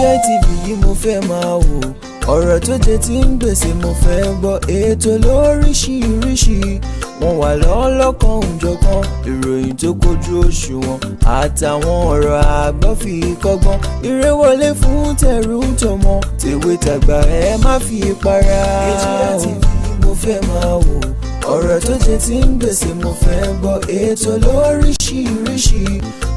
BGI TV yìí mo fẹ́ máa wò. Ọ̀rọ̀ tó jẹ ti ń gbèsè mo fẹ́ gbọ́. Ètò lóríṣiríṣi, wọ́n wà lọ́lọ́kan òjọ̀kan. Ìròyìn tó kojú òṣùwọ̀n àtàwọn ọ̀rọ̀ àgbọ́ fi kọ́gbọ́n. Eré wọlé fún tẹ̀rù tọmọ, tèwe tàgbà, ẹ má fi para. BGI TV mo fẹ́ máa wò. Ọ̀rọ̀ tó jẹ ti ń gbèsè mo fẹ́ gbọ́. Ètò lóríṣiríṣi,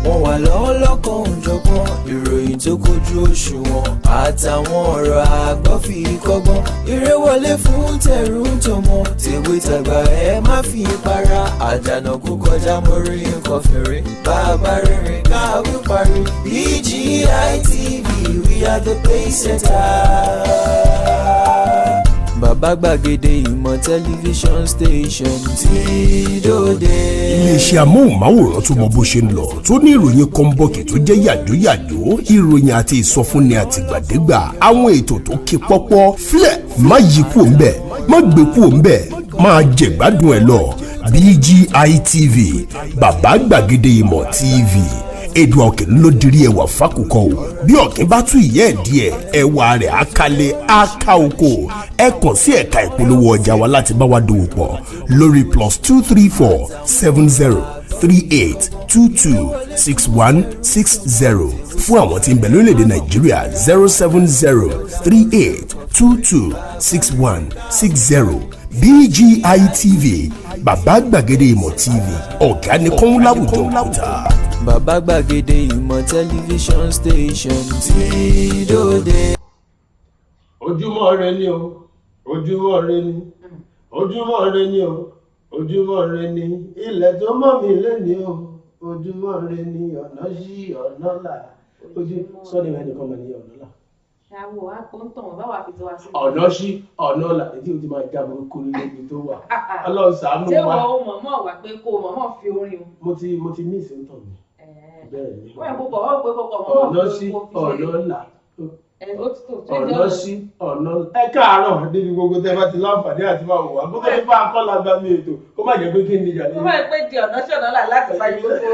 wọ́n wà lọ́lọ́kan òjọ̀kan. Ìròyìn tó kojú òṣùwọ̀n àtàwọn ọ̀rọ̀ àgbọ́ fi kọ́gbọ́n. Eré wọlé fún tẹ̀rù tọmọ, tèwe tàgbà, ẹ má fi para. Àdànà kú kọjá, mo rí nǹkan fèrè. Bàbá rere káwí parí. BGI TV, we are the pace setter. Bàbá gbàgede ìmọ̀ tẹlifíṣọ̀n station tí dòde. Iléeṣẹ́ amóhùnmáwòrán tó mọ bó ṣe ń lọ, tó ní ìròyìn kọ́ńbọ̀kì tó jẹ́ yàjóyàjó, ìròyìn àti ìsọfúnni àtìgbàdégbà, àwọn ètò tó ké pọ́pọ́ filẹ̀. Má yí kúò ńbẹ̀, má gbé kúò ńbẹ̀, máa jẹ̀gbádùn ẹ̀ lọ. BGI TV, bàbá gbàgede ìmọ̀ TV. Èdùà òkè ló dirí ẹwà fákòkò o. Bí ọ̀kín bá tún ìyẹ́ ẹ̀ díẹ̀, ẹwà rẹ̀ á kálẹ̀, á ká oko. Ẹ kàn sí ẹ̀ka ìpolówó ọjà wa láti bá wa dòwò pọ̀ lórí +234 70 38 22 61 60. Fún àwọn tí ń bẹ lórílẹ̀‐èdè Nàìjíríà, 070 38 22 61 60. BGI TV, bàbá gbàgede ìmọ̀ TV, ọ̀gá ni kọ́ń láwùjọ òkúta. Bàbá gbàgede ìmọ̀ tẹlifíṣọ̀n station tí dòde. Ojúmọ́ ire ni o, ojúmọ́ ire ni, ojúmọ́ ire ni o, ojúmọ́ ire ni. Ilẹ̀ tó mọ́ mi lẹ́ni o, ojúmọ́ ire ni. Ọ̀nà ṣí, ọ̀nà là, ojú sọ́ni ẹnìkan mọ̀ ní ọ̀nà là. Àwọ̀ àpọ̀ntàn báwa fi tiwa sí. Ọ̀nà ṣí, ọ̀nà là, ètí o ti máa já burúkú níbi tó wà. Ọlọ́run ṣàánú Ṣé wa. wọ́n ó mọ̀mọ́ wà pé kó o mọ̀mọ́ fi orin o? Mo ti ní ìsìntàn mi bẹ́ẹ̀ ni. Wọ́n yẹ kó kọ̀ ọ́ pé kó kọ̀ mọ̀mọ́ Ọ̀nà fi ṣí, orin kó fi ṣe. ọ̀nà là. Ẹ̀, ó ti tó tó. Ọ̀nà ṣí, ọ̀nà. Ẹ káàárọ̀ níbi gbogbo tẹ́ bá ti láǹfààní àti máa wò wá. Gbogbo ní bá akọ́lá gba mi ètò, kó má jẹ́ pé kí ni ìjà Mo máa pé di ọ̀nà sí ọ̀nà là láti bá gbogbo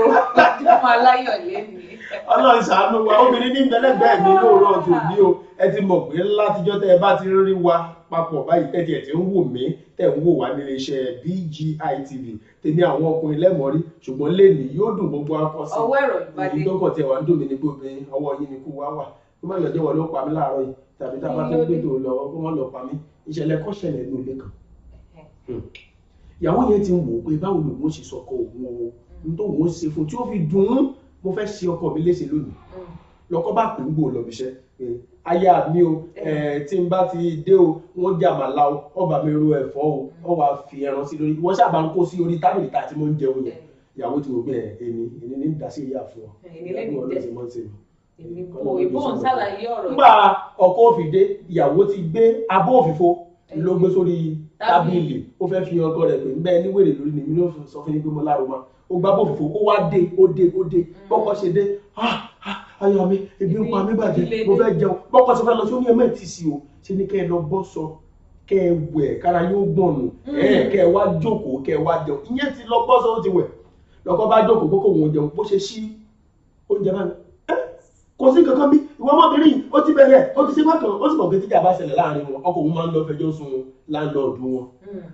ọmọ aláyọ̀ lẹ́nìí. Ọlọ́run ṣàánú wa. Obìnrin ní bẹ́lẹ́gbẹ́ẹ́ mi lóòrọ̀ tòní o. Ẹ ti mọ̀ pé látijọ́ tẹ́ ẹ bá ti rí wa papọ̀ báyìí, tẹ́ tiẹ̀ ti ń wò mí, tẹ́ ń wò wá nílé iṣẹ́ BGI TV, tèmi àwọn ọkùnrin lẹ́mọ̀ọ́rí, ṣùgbọ́n lẹ́nìí yóò dùn gbogbo akọ sí. Ọwọ́ ẹ̀rọ ìbàdí. Èyí tó kàn tiẹ̀ wá ń dùn mí ní pé obìnrin, ọwọ́ yín ni kú wá wà. Kó má lọ jẹ́ wọ́n ló pa mí láàárọ̀ yìí, tàbí tá a bá tó gbé tó lọ, kó má lọ pa mí. Ìṣẹ̀lẹ̀ kan ṣẹlẹ̀ ní ilé kan. Ìyàwó yẹn ti ń wò ó pé báwo lòun ó ṣe sọkọ òun o, n tó òun ó ṣe fún tí ó fi dùn ún. Mo fẹ́ ṣe ọkọ mi léṣe lónìí. Lọkọ bá pè ń gbò lọ bíṣẹ́ pé aya mi o, tí n bá ti dé o, wọ́n jà màlá o, ọba mi ro ẹ̀fọ́ o, ọ wàá fi ẹran sí lórí, wọ́n sábà ń kó sí orí tábìlì tá a ti mọ́ ń jẹun yẹn. Ìyàwó ti wò pé ẹ èmi ní dá sí ìyá fún ọ. Èmi lè ní Ìyàwó jẹ́. ọlọ́sìn mọ́ ń ṣe mi. Èmi kò ìbọn ṣàlàyé ọ̀rọ̀. Nígbà ọkọ òfì dé, ìyàwó ti gbé abọ́ òfìfo ló gbé sórí tábìlì. Ó fẹ́ fi ọkọ rẹ̀ pé nbẹ́ ní wèrè lórí ni mi ló sọ fún yín pé mo láro ma. Ó gbá bọ́ òfìfo, ó wá dé, ó dé, ó dé. Bọ́kọ ṣe dé, "Ah ah, aya mi, ebi ń pa mí bàjẹ́, mo fẹ́ jẹun." Bọ́kọ ṣe fẹ́ lọ sí, ó ní ẹ̀mẹ́ tí sí o ṣe ní kẹ́ ẹ lọ bọ́ sọ, kẹ́ ẹ wẹ̀, kára yóò gbọ̀nù ẹ̀, kẹ́ ẹ wá jókòó, kẹ́ ẹ wá jẹun. Ìyẹn ti lọ bọ́ sọ, ó ti wẹ̀. Lọ́kọ bá jókòó kókó òun jẹun. Bó ṣe ṣí oúnjẹ báyìí, kò sí kankan bí ìwọ ọmọbìnrin yìí ó ti bẹ̀rẹ̀, ó ti ṣe bákan. Ó sì mọ̀ pé tíjà bá ṣẹlẹ̀ láàrin wọn, ọkọ òun máa ń lọ fẹjọ́ sùn landlord wọn.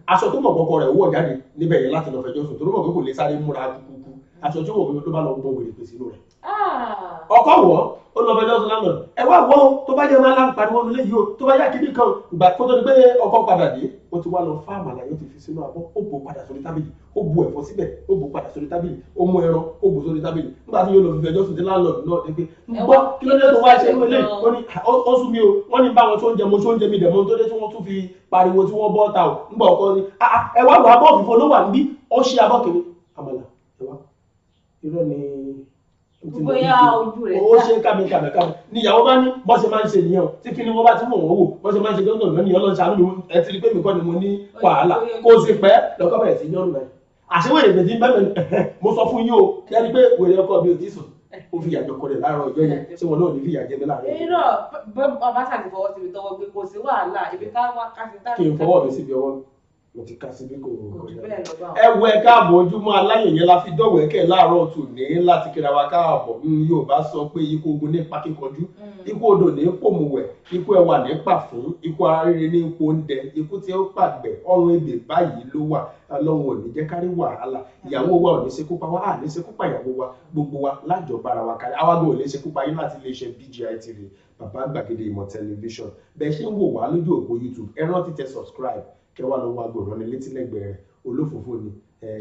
Aṣọ tó mọ̀ kọ́kọ́ rẹ̀ wọ̀ jáde níbẹ̀ yẹn láti lọ fẹjọ́ sùn, torí mọ̀ pé kò lè sáré múra kúkú. Aṣọ tí wọ̀ ló bá lọ gbọ́ wèrè pèsè inú rẹ̀. Ọkọ wọ̀, ó lọ fẹjọ́ sùn landlord. Ẹ wá wọ́ o, tó bá jẹ́ máa ń pariwo nílé yìí o, tó bá yá kíní kan. Ìgbà kó tó di pé ọkọ padà dé, ó ti wá lọ fá àmàlà, yóò ti fi sínú abọ́, ó bò padà sórí tábìlì, ó bu ẹ̀fọ́ síbẹ̀, ó bò padà sórí tábìlì, ó mú ẹran, ó bò sórí tábìlì. Nígbà tí yóò lọ fi fẹjọ́ sùn, tí landlord náà dé pé ń gbọ́, kí ló dé tó wá ṣe irú eléyìí? Ó ní ó sún mi o, wọ́n ní báwọn tó ń jẹ, mo tó ń jẹ mi dẹ̀ mọ́ tó dé tí wọ́n tún fi pariwo tí wọ́n bọ́ ta o. Ńgbà ọkọ ni ẹ wá wọ abọ́ òfìfo ló wà níbí. Ó ṣí abọ́ kìíní, àmàlà, ẹ wá, irọ́ ni. Bóyá ojú rẹ̀ Ó ṣe kàmí kàmí kàmí níyàwó bá ní bọ́ ṣe máa ń ṣe nìyẹn o, tí kíni wọ́n bá ti mọ̀ wọ́n wò, bọ́ ṣe máa ń ṣe gbọ́ngàn lónìí. Ọlọ́run ṣàánú mi, ẹ ti rí pé mi kọ́ ni mo ní wàhálà. Kó o sì pẹ́ lọ́kọ́ bẹ̀rẹ̀ sí yọ́nù rẹ̀. Àṣewèrè gbèdé bẹ́ẹ̀. Mo sọ fún yín o, kí ẹ rí pé wèrè ọkọ mi ò tí sùn. Ó fi ìyàjọ kọ rẹ̀ láàárọ̀ ọjọ́ yẹn. Ṣé wọn náà ní fi ìyà jẹ mí láàárọ̀ ọjọ́ yẹn? Irọ́, bàbá ṣàti fọwọ́ síbi tọwọ́ gbé, kò sí wàhálà ibi ká wá ká sí. Kí n fọwọ́ mi síbi ọwọ́ mi. Mo ti ká síbí kò Kò jù bẹ́ẹ̀ lọ bá wọn. Ẹ wo, ẹ káàbọ̀. Ojúmọ́ aláyọ̀ yẹn la fi dọ̀wẹ́kẹ̀ láàárọ̀ tòní láti kíra wa káàbọ̀. Yorùbá sọ pé ikú ogun ní pakíkanjú, ikú odò ní pòmùwẹ̀, ikú ẹwà ní pàfún, ikú ara rere ní ipò oúnjẹ, ikú tí ó pàgbẹ́ ọrùn ebè báyìí ló wà. Ọlọ́run ò ní jẹ́ kárí wàhálà. Ìyàwó wa ò ní ṣekú pa wá, à ní ṣekú pa ìyàwó wa, gbogbo wa lájọba ara wa kárí. Àwa gan ò ní ṣekú pa yín láti iléeṣẹ́ BGI TV, Bàbá Gbàgede Ìmọ̀ Tẹlifíṣọ̀n. Bẹ́ẹ̀ ṣe ń wò wá lójú òpó YouTube, ẹ rántí tẹ subscribe, kẹ wá lọ wá gbòòrò ní létí lẹ́gbẹ̀ẹ́ rẹ̀. Olófòfó ni,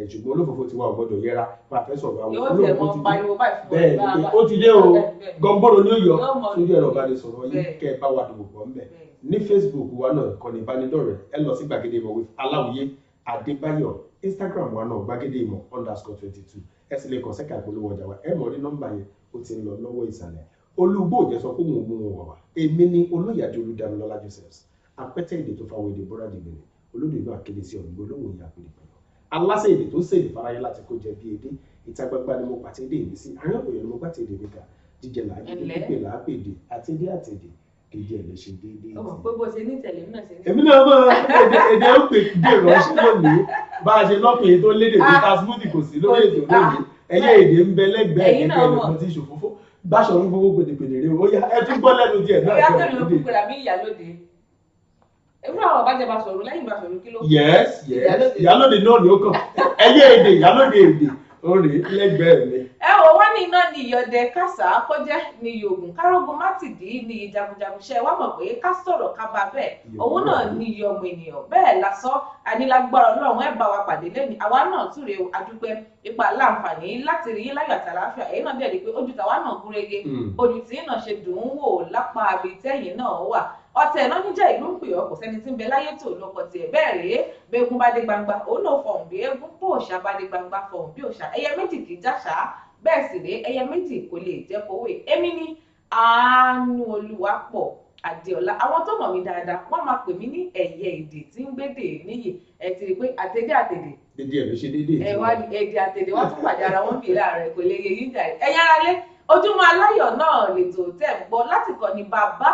ṣùgbọ́n olófòfó ti wá ò gbọ́dọ̀ yẹra bá a fẹ́ sọ̀rọ̀ àwọn Yóò tẹ̀ olófòfó mọ́ ti dé. Pariwo báyìí fún Bẹ́ẹ̀ ọ. ni pé ó ti dé o. Bẹ́ẹ̀. Gọ́ngọ́rò ni ó yọ Yóò mọ sójú ẹ̀rọ ìbánisọ̀rọ̀ yín. Bẹ́ẹ̀. Kẹ́ ẹ bá wa dòwò pọ̀ ńbẹ̀ ní Facebook wa náà, ìkànnì ìbánidọ́rẹ̀ẹ́, ẹ lọ sí Gbàgede Ìmọ̀ with Aláwìyé Adébáyọ̀. Instagram wa náà, Gbàgede Ìmọ̀ _22. Ẹ sì lè kàn sẹ́ka ìpolówó ọjà wa, ẹ mọ̀ ní nọ́mbà yẹn, ó ti ń lọ lọ́wọ́ ìsàlẹ̀. Olúgbò jẹ́ sọ pé òun ò mú wọn wà wá. Èmi ni Olóyàdé Olúdámilọ́lá Joseph, apẹ́tẹ́ èdè tó fáwọn èdè bọ́rà dìgbìnì, olódò inú àkéde sí ọ̀gbìn olóhùn ìyá àpèdè pẹ̀lú aláṣẹ èdè tó ń ṣèdè fáráyé láti kó jẹ bí èdè. Ìta gbangba ni mo pàtẹ èdè mi sí, àárín ọ̀pọ̀ èèyàn ni mo gbàtẹ èdè mi kà. Jíjẹ là á jíjẹ, Ẹ̀lẹ́. pípé là á pèdè, àtẹdé àtẹdè èdè ẹ̀ lè ṣe déédéé. Ó mọ̀ pé bó ṣe ní tẹ̀lé náà ṣe ní. Èmi náà mọ èdè, èdè ń pè dé ìránṣẹ́ lónìí. Bá a ṣe lọ́kùnrin tó lédè bí tasmudi kò sí lórí ètò lónìí, ẹ̀yẹ èdè ń bẹ lẹ́gbẹ̀ẹ́ Ẹ̀yin náà ẹ̀gbẹ́ mọ̀. rẹ̀ mo ti ṣòfófó báṣọ ń gbogbo pèdèpèdè rẹ. Ó yá, ẹ tún gbọ́ lẹ́nu díẹ̀ náà. Bóyá kẹ́ tẹ̀lé ọ̀ ló kúkú rà mí ìyálóde. Irú àwọn bàjẹ́ bá sọ̀rọ̀ lẹ́yìn bá sọ̀rọ̀ kí ló. Yes. Ìyálóde. Ìyálóde náà ni ó kàn. Ẹyẹ èdè ìyálóde èdè ó rèé lẹ́gbẹ̀ẹ́ mi. Ẹ wò wọ́n ní iná ní ìyọdẹ kásá kọjá ní yòògùn kárógun mátìdí ní jagunjagun. Ṣe wá mọ̀ pé ká sọ̀rọ̀ ká bá bẹ́ẹ̀, òun náà ní iye ọmọ ènìyàn bẹ́ẹ̀ lásán ànílágbára. Ọlọ́run ẹ̀ bá wa pàdé lẹ́nu àwa náà túre o. Adúpẹ́ ipa láǹfààní láti rí yín láyọ̀ àtàláfíà. Èyí náà dẹ̀ rí i pé ojú tàwa náà gúnrégé, ojú tí náà ṣe dùn ún wò lápá àbí tẹ́yìn náà wà. Ọ̀tẹ̀ náà níjà ìlú ń pè ọ́, kò sẹ́ni tí ń bẹ láyé tó lóko tiẹ̀. Bẹ́ẹ̀ rèé, bẹ́ẹ̀gún bá dé gbangba, òun náà fọ̀hún bí eégún, bó òòṣà bá dé gbangba, fọ̀hún bí òòṣà. Ẹyẹ méjì kì í jáṣà, bẹ́ẹ̀ sì rèé, ẹyẹ méjì kò lè jẹ́ kówé. Èmi ní Àánú Olúwapọ̀ Adéọlá. Àwọn tó mọ̀ mí dáadáa, wọ́n máa pè mí ní ẹ̀yẹ èdè tí ń gbédè níyì. Ẹ ti rí i pé àtẹ̀dé àtẹ̀dé Dédé ẹ̀ ló ṣe déédéé. Ẹ wá ní èdè àtẹ̀dé wọ́n tún pàdé ara wọn bí láàárọ̀, kò lè yẹ yín jàre. Ẹ̀yin aráalé, Ojúmọ́ Aláyọ̀ náà lètò tẹ̀ ń gbọ́ láti kọ́ ní Bàbá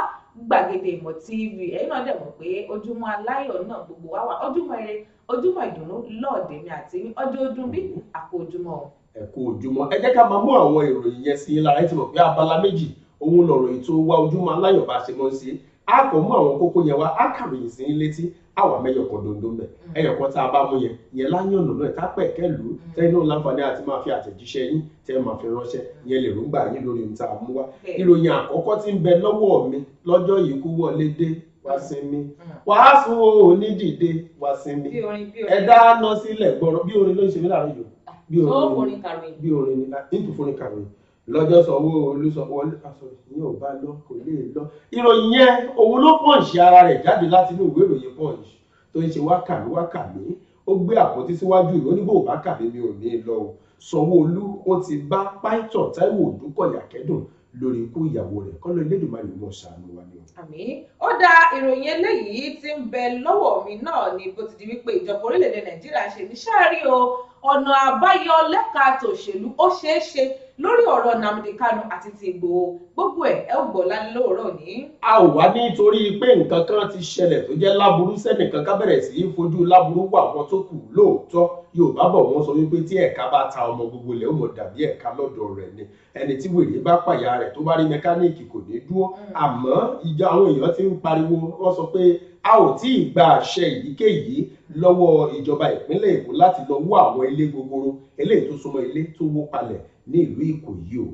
Gbàgede Ìmọ̀ TV. Ẹ̀yin náà dẹ̀ mọ̀ pé Ojúmọ́ Aláyọ̀ náà gbogbo wa wà. Ojúmọ́ ire, ojúmọ́ ìdùnnú lọ́ọ̀dẹ̀ mi àti yín. Ọjọ́ ọdún bí àpò ojúmọ́ o. Ẹ kú ojúmọ́. Ẹ jẹ́ ká máa mú àwọn ìròyìn yẹn sí lára. Ẹ ti mọ̀ pé abala méjì òun lọ̀rọ̀ ètò wa Ojúmọ́ Aláyọ̀ bá ṣe mọ́ ń ṣe. A kò mú àwọn kókó yẹn wá, á kàròyìn sí létí, á wà mẹ́yọ̀kan dondo mbẹ̀. Ẹyọ̀kan tá a bá mú yẹn yẹn láyànnà náà tá pẹ̀ kẹ́lù tẹ́yìn náà láǹfààní àti máa fi àtẹ̀jíṣẹ́ yín tẹ́ máa fi ránṣẹ́ yẹn lè rúgbà yín lórí ohun tá a mú wá. Ìròyìn àkọ́kọ́ tí ń bẹ lọ́wọ́ mi lọ́jọ́ yìí, kú wọlé dé wá sinmi, wàá sùn o ní dìde wá sinmi. Bí orin, bí Ẹ orin. dáná sílẹ̀ gbọ́rọ̀, bí orin ló ń ṣe mí láàárọ̀ yìí o. Bí Tó orin ni. forin kàròyìn. Bí orin ni nítorí forin kàròyìn lọ́jọ́ Sanwó-Olú Sanwó-Olú aṣọ ìyẹn ò bá lọ kò lè lọ. Ìròyìn yẹn òun ló Punch ara rẹ̀ jáde láti inú ìwé ìròyìn Punch tó ń ṣe wákàmí wákàmí. Ó gbé àpótí síwájú ìwé oníbò bá kàmí mi ò ní lọ o. Sanwó-Olú ó ti bá Pásítọ̀ Táíwò Òdúkọ̀yà kẹ́dùn lórí ikú ìyàwó rẹ̀. Kọ́lọ́ Elédùmarè mọ̀ ṣàánú wa ni o. Àmì. Ó dá ìròyìn eléyìí tí ń bẹ lọ́wọ́ mi náà ni bó ti di wípé ìjọba orílẹ̀-èdè Nàìjíríà ṣe ní sáàrí o, ọ̀nà àbáyọ lẹ́ka tòṣèlú ó ṣeé ṣe lórí ọ̀rọ̀ Nnamdi Kanu àti ti Ìgbòho. Gbogbo ẹ̀ ẹ ó gbọ́ lálẹ́ lóòrọ̀ òní. A ò wá nítorí pé nǹkan kan ti ṣẹlẹ̀ tó jẹ́ láburú sẹ́nìkan ká bẹ̀rẹ̀ sí í fojú láburú wà wọ́n tó kù. Lóòótọ́, Yorùbá bọ̀, wọ́n sọ wípé tí ẹ̀ka bá ta ọmọ, gbogbo ilẹ̀ ó mọ̀ dàbí ẹ̀ka lọ́dọ̀ rẹ̀ ni. Ẹni tí wèrè bá pàyà rẹ̀, tó bá rí mẹkáníìkì, kò ní dúró. Àmọ́ ìjọ àwọn èèyàn ti ń pariwo, wọ́n sọ pé a ò tí ì gba àṣẹ èyíkéyìí lọ́wọ́ ìjọba ìpínlẹ̀ Èkó láti lọ wó àwọn ilé gogoro eléyìí tó súnmọ́ ilé tó wó palẹ̀ ní ìlú Ìkòyí o.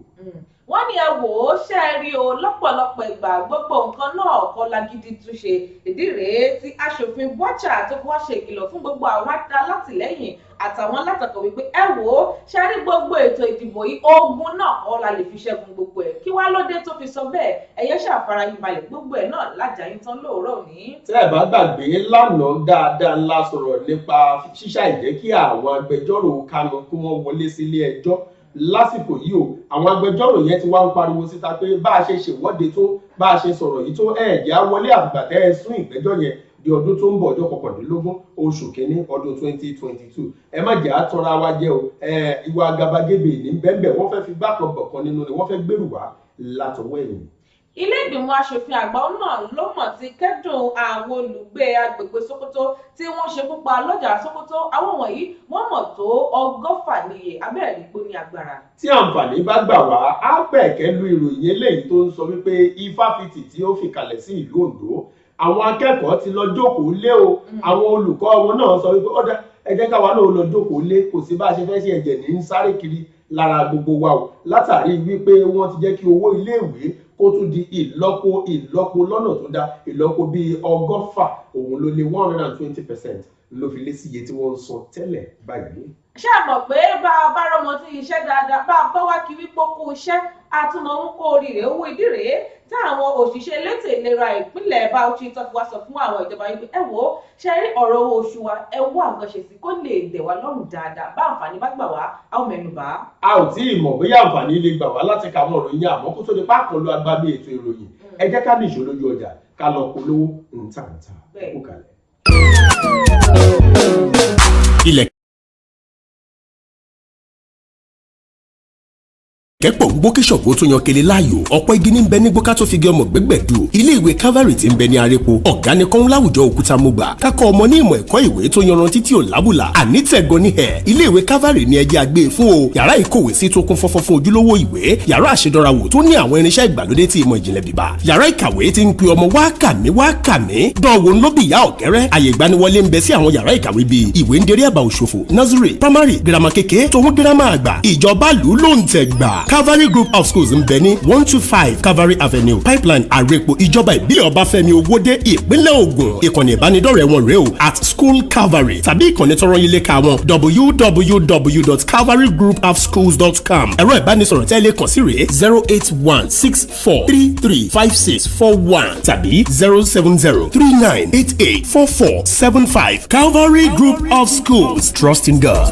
Wọ́n ní ẹ wò ó, ṣe é rí o, lọ́pọ̀lọpọ̀ ìgbà gbogbo nǹkan náà kọ́ lágídí túnṣe. Ìdí rèé tí aṣòfin Bọ́chà tó fi wá ṣe ìkìlọ̀ fún gbogbo àwọn alátìlẹ́yìn àtàwọn alátakò wípé ẹ wò ó, ṣe rí gbogbo ètò ìdìbò yìí, ogun náà kọ́ la lè fi ṣẹ́gun gbogbo ẹ̀. Kí wá ló dé tó fi sọ bẹ́ẹ̀? Ẹ̀yẹ́ ṣàfara yín balẹ̀, gbogbo ẹ̀ náà lájà yín tán lóòrọ̀ òní. Tẹ́ ẹ bá gbàgbé lánàá dáadáa ńlá sọ̀rọ̀ nípa ṣíṣàìjẹ́ kí àwọn agbẹjọ́rò Kanu kí wọ́n wọlé sílé ẹjọ́ lásìkò yìí o. Àwọn agbẹjọ́rò yẹn ti wá ń pariwo síta pé bá a ṣe ṣèwọ́de tó, bá a ṣe sọ̀rọ̀ yìí tó, ẹ̀ẹ́dì á wọlé àgbà tẹ́ ẹ sún ìgbẹ́jọ́ yẹn di ọdún tó ń bọ̀, ọjọ́ 19 oṣù kínní ọdún 2022. Ẹ má jẹ́ àtọ́ra wa jẹ́ o. Ìwà àgàbàgebè ní bẹ́ẹ̀nbẹ́ẹ̀, wọ́n fẹ́ fi gbákan bọ̀kan nínú ni, wọ́n fẹ́ gbèrú wá látọwọ́ ẹ̀yìn. Ilé ìgbìmọ̀ asòfin àgbà náà ló mọ̀ ti kẹ́dùn àwọn olùgbé agbègbè Sokoto tí wọ́n ṣekú pa lọ́jà Sokoto. Àwọn wọ̀nyí wọ́n mọ̀ tó 120 níye. Abẹ́rẹ́ ìgbó ní agbára. Tí àǹfààní bá gbà wá, á pẹ̀kẹ́ lu ìròyìn eléyìí tó ń sọ wípé ifáfitì tí ó fi kalẹ̀ sí ìlú Oǹdó, àwọn akẹ́kọ̀ọ́ ti lọ jókòó lé o. Àwọn olùkọ́ wọn náà sọ wípé ọ̀dà ẹ jẹ́ káwa náà lọ jókòó lé, kò sí bá a ṣe fẹ́ ṣe, ẹ̀jẹ̀ ní ń sáré kiri lára gbogbo wa o, látàrí wípé wọ́n ti jẹ́ kí owó iléèwé kó tún di ìlọ́po ìlọ́po lọ́nà tó dá ìlọ́po bíi 120, òun ló lé 120% ló fi lé sí iye tí wọ́n ń san tẹ́lẹ̀ báyìí. Ṣé ẹ mọ̀ pé bá a bá rọmọ tí iṣẹ́ dáadáa bá a bá wá kiri pókó iṣẹ́ àtúmọ̀ ń kó orí rẹ̀ owó ìdí rèé tí àwọn òṣìṣẹ́ elétò ìlera ìpínlẹ̀ Bauchi tó fi wá sọ fún àwọn ìjọba yìí pé ẹ wò ó, ṣe rí ọ̀rọ̀ owó oṣù wa, ẹ wá nǹkan ṣe sí kó lè dẹ̀ wá lọ́rùn dáadáa. Bá àǹfààní bá gbà wá, a ó mẹ́nu bà á. A ò tí ì mọ̀ bóyá àǹfààní lè gbà wá láti ka àwọn ìròyìn, àmọ́ kó tó di pákó lu agbábí ètò ìròyìn, ẹ jẹ́ ká ní ìṣòro lójú ọjà ká lọ polówó ntàntà kó kalẹ̀. Ilẹ̀ kẹ́pọ̀ ń gbó kí Ṣàngó tó yan kele láàyò, ọ̀pọ̀ igi ní bẹ ní gbóká tó fi gé ọmọ gbẹ́gbẹ̀dù. Ilé ìwé Calvary ti ń bẹ ní Arépo, ọ̀gá ni kọ́ń láwùjọ òkúta mọ́gbà, kákọ́ ọmọ ní ìmọ̀ ẹ̀kọ́ ìwé tó yanrantí tí ò lábùlà, ànítẹ̀gàn ní ẹ̀. Ilé ìwé Calvary ni ẹjẹ́ àgbé fún o. Yàrá ìkówèésí tó kún fọ́fọ́ fún ojúlówó ìwé, yàrá àṣedọ́rawò tó ní àwọn irinṣẹ́ ìgbàlódé tí ìmọ̀ ìjìnlẹ̀ bìbà, yàrá ìkàwé tí ń pe ọmọ wá kà mí wá kà mí, dánwò ń lóbì ìyá ọ̀kẹ́rẹ́. Àyè ìgbaniwọlé ń bẹ sí àwọn yàrá ìkàwé bíi ìwé ń derí àbà òṣòfò, nursery, primary, girama kéke, tòun girama àgbà. Ìjọba lù ló ń tẹ̀ gbà. Calvary Group of Schools ń bẹ ní 125 Calvary Avenue, Pipeline, Arepo, ìjọba ìbílẹ̀ Ọbáfẹ́mi Owódé, ìpínlẹ̀ Ògùn. Ìkànnì ìbánidọ́rẹ̀ẹ́ wọn rèé o, at School Calvary, tàbí ìkànnì tọrọ yín léka wọn www.calvarygroupofschools.com. Ẹ̀rọ ìbánisọ̀rọ̀ tẹ́lẹ̀ kàn sí rèé 08164335641 tàbí 07039884475. Calvary Group of Schools, trust in God.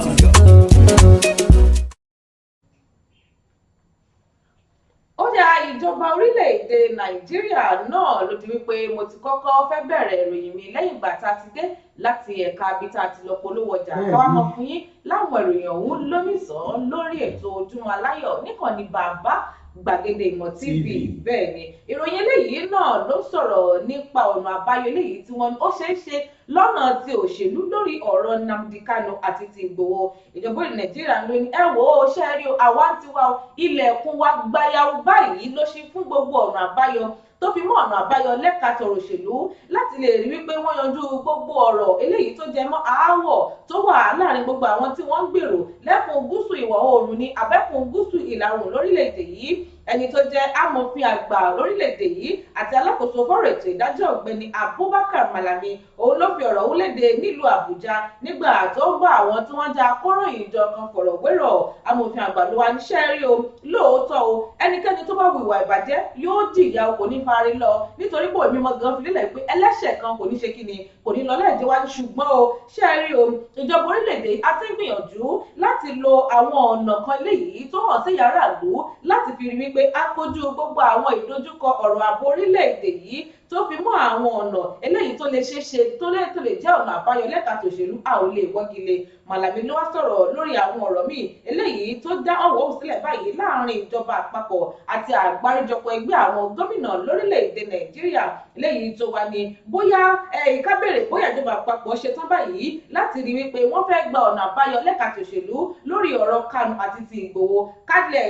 Ó dá ìjọba orílẹ̀-èdè Nàìjíríà náà ló di wípé mo ti kọ́kọ́ fẹ́ bẹ̀rẹ̀ ìròyìn mi lẹ́yìn ìgbà tá a ti dé láti ẹ̀ka ibi tá a ti lọ polówó ọjà, káwá mọ̀ fún yín láwọn ìròyìn ọ̀hún lónìsàn lórí ètò Ojúmọ́ Aláyọ̀ níkànnì bàbá Gbàgede Ìmọ̀ TV. Bẹ́ẹ̀ ni ìròyìn eléyìí náà ló sọ̀rọ̀ nípa ọ̀nà àbáyọ eléyìí tí wọ́n ó ṣeé ṣe lọ́nà ti òṣèlú lórí ọ̀rọ̀ Nnamdi Kanu àti ti Ìgbòho. Ìjọba orílẹ̀ Nàìjíríà ló ní ẹ wò ó, ṣe rí o, àwa ń tiwa o, ilẹ̀kùn wa gbayawu báyìí ló ṣí fún gbogbo ọ̀nà àbáyọ tó fi mọ́ ọ̀nà àbáyọ lẹ́ka tọ̀rọ̀ òṣèlú láti lè rí wípé wọ́n yanjú gbogbo ọ̀rọ̀ eléyìí tó jẹ mọ́ aáwọ̀ tó wà láàrin gbogbo àwọn tí wọ́n ń gbèrò lẹ́kùn gúúsù ìwọ̀ oòrùn ní abẹ́kùn gúúsù ìlà oòrùn lórílẹ̀‐èdè yìí. Ẹni tó jẹ́ amòfin àgbà lórílẹ̀‐èdè yìí àti alákòóso fọ́rọ̀ ètò ìdájọ́ ọ̀gbẹ́ni Abubakar Malami, òun ló fi ọ̀rọ̀ wúlédè nílùú Àbújá nígbà tó ń bá àwọn tí wọ́n já akóròyìn jọ kan fọ̀rọ̀ wérọ̀. Amòfin àgbà ló wà níṣẹ́ rí o, lóòótọ́ o, ẹnikẹ́ni tó bá hùwà ìbàjẹ́ yóò jìyà o, kò ní fari lọ, nítorí pé òmí mọ́ gan fi lélẹ̀ pé ẹlẹ́ṣẹ̀ kan kò ní ṣe kíni, kò ní lọ láìjẹ́ wá. Ṣùgbọ́n o, ṣe rí o, ìjọba orílẹ̀-èdè a ti ń gbìyànjú láti lo àwọn ọ̀nà kan léyìí tó hàn sí yàrá ìlú láti fi rí wípé a kojú gbogbo àwọn ìdojúkọ ọ̀rọ̀ ààbò orílẹ̀-èdè yìí tó fi mọ́ àwọn ọ̀nà eléyìí tó lè ṣeé ṣe tó lè jẹ́ ọ̀nà àbáyọ lẹ́ka tòṣèlú, a ò lè wọ́gi lé. Malami ló wá sọ̀rọ̀ lórí àwọn ọ̀rọ̀ míì eléyìí tó dá ọ̀wọ́ sílẹ̀ báyìí láàrin ìjọba àpapọ̀ àti àgbáríjọpọ̀ ẹgbẹ́ àwọn gómìnà lórílẹ̀‐èdè Nàìjíríà eléyìí tó wà ní bóyá ká béèrè bóyá ìjọba àpapọ̀ ṣetán báyìí láti rí wípé wọ́n fẹ́ gba ọ̀nà àbáyọ lẹ́ka tòṣèlú lórí ọ̀rọ̀ Kanu àti ti Ìgbòho, ká lè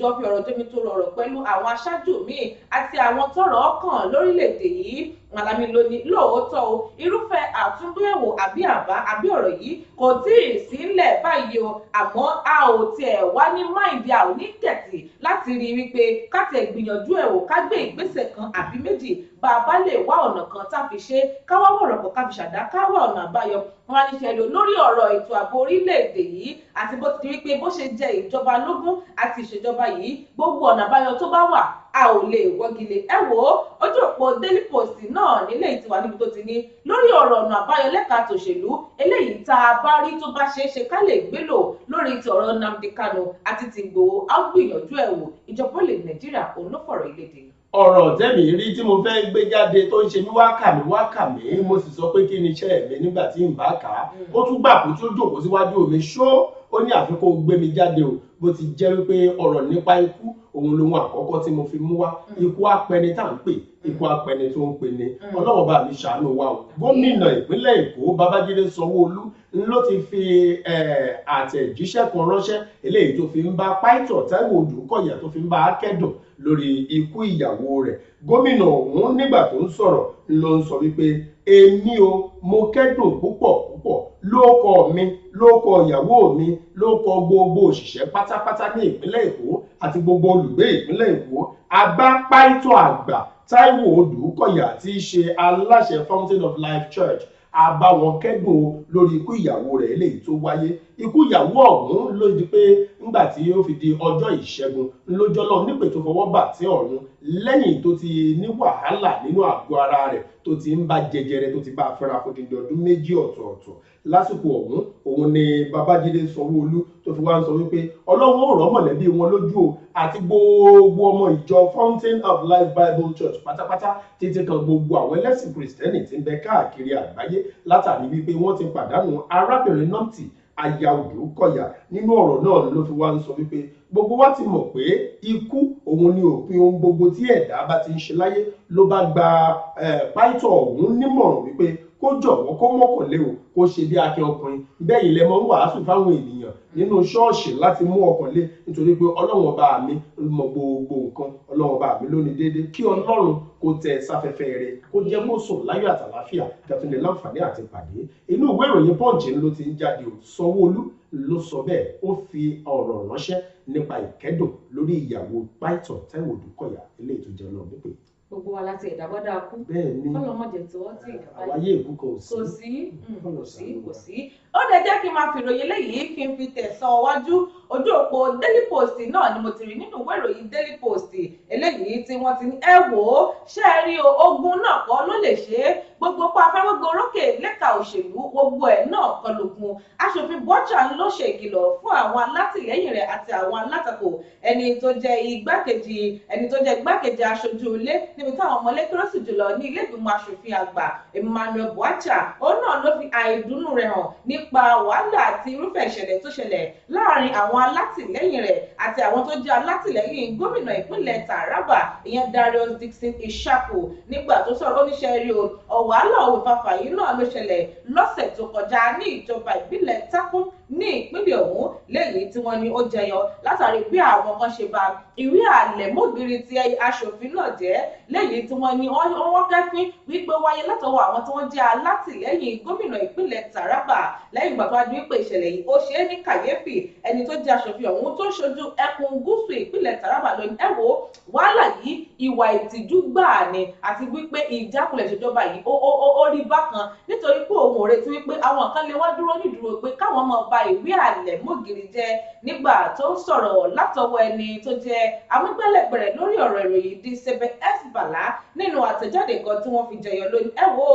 jọ fi ọ̀rọ̀ tómi tó rọrọ̀ pẹ̀lú àwọn aṣáájú míì àti àwọn tọ́rọ̀ kàn lórílẹ̀‐èdè yìí. Malami ló ní lóòótọ́ o, irúfẹ́ àtúndúyẹ̀wò àbí àbá àbí ọ̀rọ̀ yìí kò tí ì sílẹ̀ báyìí o, àmọ́ a ò tiẹ̀ wá ní máìndì, a ò ní tẹ̀tì láti rí i wípé ká tiẹ̀ gbìyànjú ẹ̀ wò, ká gbé ìgbésẹ̀ kan àbí méjì, bá a bá lè wá ọ̀nà kan tá a fi ṣe, ká wá wọ̀rọ̀ pọ̀ ká fi ṣàdá, ká wá ọ̀nà àbáyọ. Wọn á ní ṣe lò lórí ọ̀rọ̀ ètò ààbò orílẹ̀-èdè yìí àti bó ti di wípé bó ṣe jẹ ìjọba lógún àti ìṣèjọba yìí, gbogbo ọ̀nà àbáyọ tó bá wà a ò lè wọ́gilé. Ẹ wò ó, ojú òpó Daily Post náà nílé ìtiwà níbi tó ti ní lórí ọ̀rọ̀ ọ̀nà àbáyọ lẹ́ka tòṣèlú eléyìí tá a bá rí tó bá ṣeé ṣe ká lè gbé lò lórí ti ọ̀rọ̀ Nnamdi Kanu àti ti Ìgbòho, a ó gbìyànjú ẹ̀ wò. Ìjọba olè Nàìjíríà òun ló fọ̀rọ̀ ìlédè. Ọ̀rọ̀ tẹ́mi rí tí mo fẹ́ gbé jáde tó ń ṣe mí wá kà mí wá kà mí, mo sì sọ pé kí ni iṣẹ́ mi nígbà tí n bá kà á, ó tún gbà kó tí ó jókòó síwájú mi ṣó, ó ní àfikún gbé mi jáde o, bó ti jẹ́ wípé ọ̀rọ̀ nípa ikú òun Òun lohun àkọ́kọ́ tí mo fi mú wá. Ikú apẹni tá à ń pè, ikú apẹni tó ń pè ní. Ọlọ́run bá mi ṣàánú wa o. Gómìnà ìpínlẹ̀ Èkó Babájídé Sanwó-Olú ló ti fi àtẹ̀jíṣẹ́ kan ránṣẹ́, eléyìí tó fi ń bá Pító Táíwò Odùkọ̀yà tó fi ń bá a kẹ́dùn lórí ikú ìyàwó rẹ̀. Gómìnà ọ̀hún nígbà tó ń sọ̀rọ̀ ló ń sọ wípé èmi o, mo kẹ́dùn púpọ̀ púpọ̀ lóókọ mi, lóókọ ìyàwó mi, lóókọ gbogbo òṣìṣẹ́ pátápátá ní ìpínlẹ̀ Èkó àti gbogbo olùgbé ìpínlẹ̀ Èkó. Abá Pító àgbà Táíwò Odùkọ̀yà tí í ṣe aláṣẹ Fountain of Life Church, a bá wọn kẹ́dùn lórí ikú ìyàwó rẹ̀ eléyìí tó wáyé. Ikú ìyàwó ọ̀hún ló di pé ńgbà tí ó fi di ọjọ́ ìṣẹ́gun lójọ́ lọ́hùn nípè tó fọwọ́ bà tí ọ̀run, lẹ́yìn tó ti ní wàhálà nínú àgọ́ ara rẹ̀ tó ti ń bá jẹjẹrẹ tó ti bá a fẹ́ra fún odidi ọdún 2 ọ̀tọ̀ọ̀tọ̀. Lásìkò ọ̀hún òun ni Babájídé Sanwó-Olú tó fi wá ń sọ wípé Ọlọ́run ó rọ̀ mọ̀lẹ́bí wọn lójú o, àti gbogbo ọmọ ìjọ Fountain of Life Bible Church pátápátá, títí kan gbogbo àwọn ẹlẹ́sìn Kìrìsìtẹ́nì tí ń bẹ káàkiri àgbáyé, látàrí wípé wọ́n ti pàdánù arábìnrin Nọ́ǹtì aya Odùkọ̀yà. Nínú ọ̀rọ̀ náà ló fi wá ń sọ wípé gbogbo wa ti mọ̀ pé ikú òun ni òpin ohun gbogbo tí ẹ̀dá bá ti ń ṣe láyé. Ló bá gba Pító ọ̀hún nímọ̀ràn wípé kó jọ̀wọ́ kó mọ́kànlé o, kó ṣe bí akin ọkùnrin. Bẹ́ẹ̀ ilẹ̀ mọ́ ń wàásù fáwọn ènìyàn nínú ṣọ́ọ̀ṣì láti mú ọkàn lé, nítorí pé Ọlọ́run ọba mi mọ gbogbo nǹkan, Ọlọ́run ọba mi ló ní déédéé. Kí Ọlọ́run kó tẹ sáfẹ́fẹ́ rẹ̀, kó jẹ́ kó sùn láyọ̀ àtàláfíà, kí a tún lè láǹfààní àti pàdé. Inú ìwé ìròyìn Punch ló ti ń jáde o. Sanwó-Olú ló sọ bẹ́ẹ̀, ó fi ọ̀rọ̀ ránṣẹ́ nípa ìkẹ́dùn lórí ìyàwó Pító Táíwò Odùkọ̀yà eléyìí tó jẹ́ Ọlọ́run nípè. Gbogbo wa láti ẹ̀dá gbọ́dọ̀ kú. Bẹ́ẹ̀ ni. Kọ́lọ́mọdé tí wọ́n ti àwáyé ìkú kan ò sí. Kò sí, kò sí, kò sí. Ó dẹ̀ jẹ́ kí n máa fi ìròyìn eléyìí kí n fi tẹ̀sán wájú. Ojú òpó Daily Post náà ni mo ti rí nínú ìwé ìròyìn Daily Post eléyìí tí wọ́n ti ní ẹ wò ó, ṣé ẹ rí o, ogun náà kọ́ ló lè ṣe é, gbogbo pa afẹ́wégbé orókè lẹ́ka òṣèlú gbogbo ẹ̀ náà kọ́ lógun. Aṣòfin Bọ́chà ló ṣe ìkìlọ̀ fún àwọn alátìlẹ́yìn rẹ̀ àti àwọn alátakò. Ẹni tó jẹ́ igbákejì aṣojú ilé níbi táwọn ọmọlé kérésì jùlọ ní ilé ìgbìmọ̀ aṣòfin àgbà, Emmanuel Bwacha, òun náà ló fi àìdùnnú rẹ̀ hàn nípa wàhálà àti irúfẹ́ ìṣẹ̀lẹ̀ tó ṣẹlẹ̀ láàrin àwọn alátìlẹ́yìn rẹ̀ àti àwọn tó jẹ́ alátìlẹ́yìn gómìnà ìpínlẹ̀ Taraba, ìyẹn Darius Dixon Ishaku. Nígbà tó sọ̀rọ̀, oníṣẹ́ rí o, wàhálà òfàfà yìí náà ló ṣẹlẹ̀ lọ́sẹ̀ tó kọjá ní ìjọba ìbílẹ̀ Takun ní ìpínlẹ̀ ọ̀hún, léyìí tí wọ́n ní ó jẹyọ látàrí bí àwọn kan ṣe bà ìwé àlẹ̀mọ́gìrì tí aṣòfin náà jẹ́, léyìí tí wọ́n ní wọ́n kẹ́fín wípé wáyé látọwọ́ àwọn tí wọ́n jẹ́ alátìlẹ́yìn gómìnà ìpínlẹ̀ Taraba. Lẹ́yìn ìgbà tó wá di wípé ìṣẹ̀lẹ̀ yìí ó ṣe é ní kàyéfì, ẹni tó jẹ́ aṣòfin ọ̀hún tó ṣojú ẹkùn gúúsù ìpínlẹ̀ Taraba lónìí, ẹ wo wàhálà yìí, ìwà ìtìjú gbáà ni, àti wípé ìjákulẹ̀ ìṣèjọba yìí ó rí bákan, nítorí pé òun ò retí wípé àwọn kan lè wá dúró nídúró pé káwọn máa ba ìwé àlẹ̀mọ́gìrì jẹ́. Nígbà tó ń sọ̀rọ̀ látọwọ́ ẹni tó jẹ́ amúgbálẹ́gbẹ̀rẹ̀ lórí ọ̀rọ̀ ìròyìn di Sebe S Bala, nínú àtẹ̀jáde kan tí wọ́n fi jẹyọ lónìí, ẹ wo,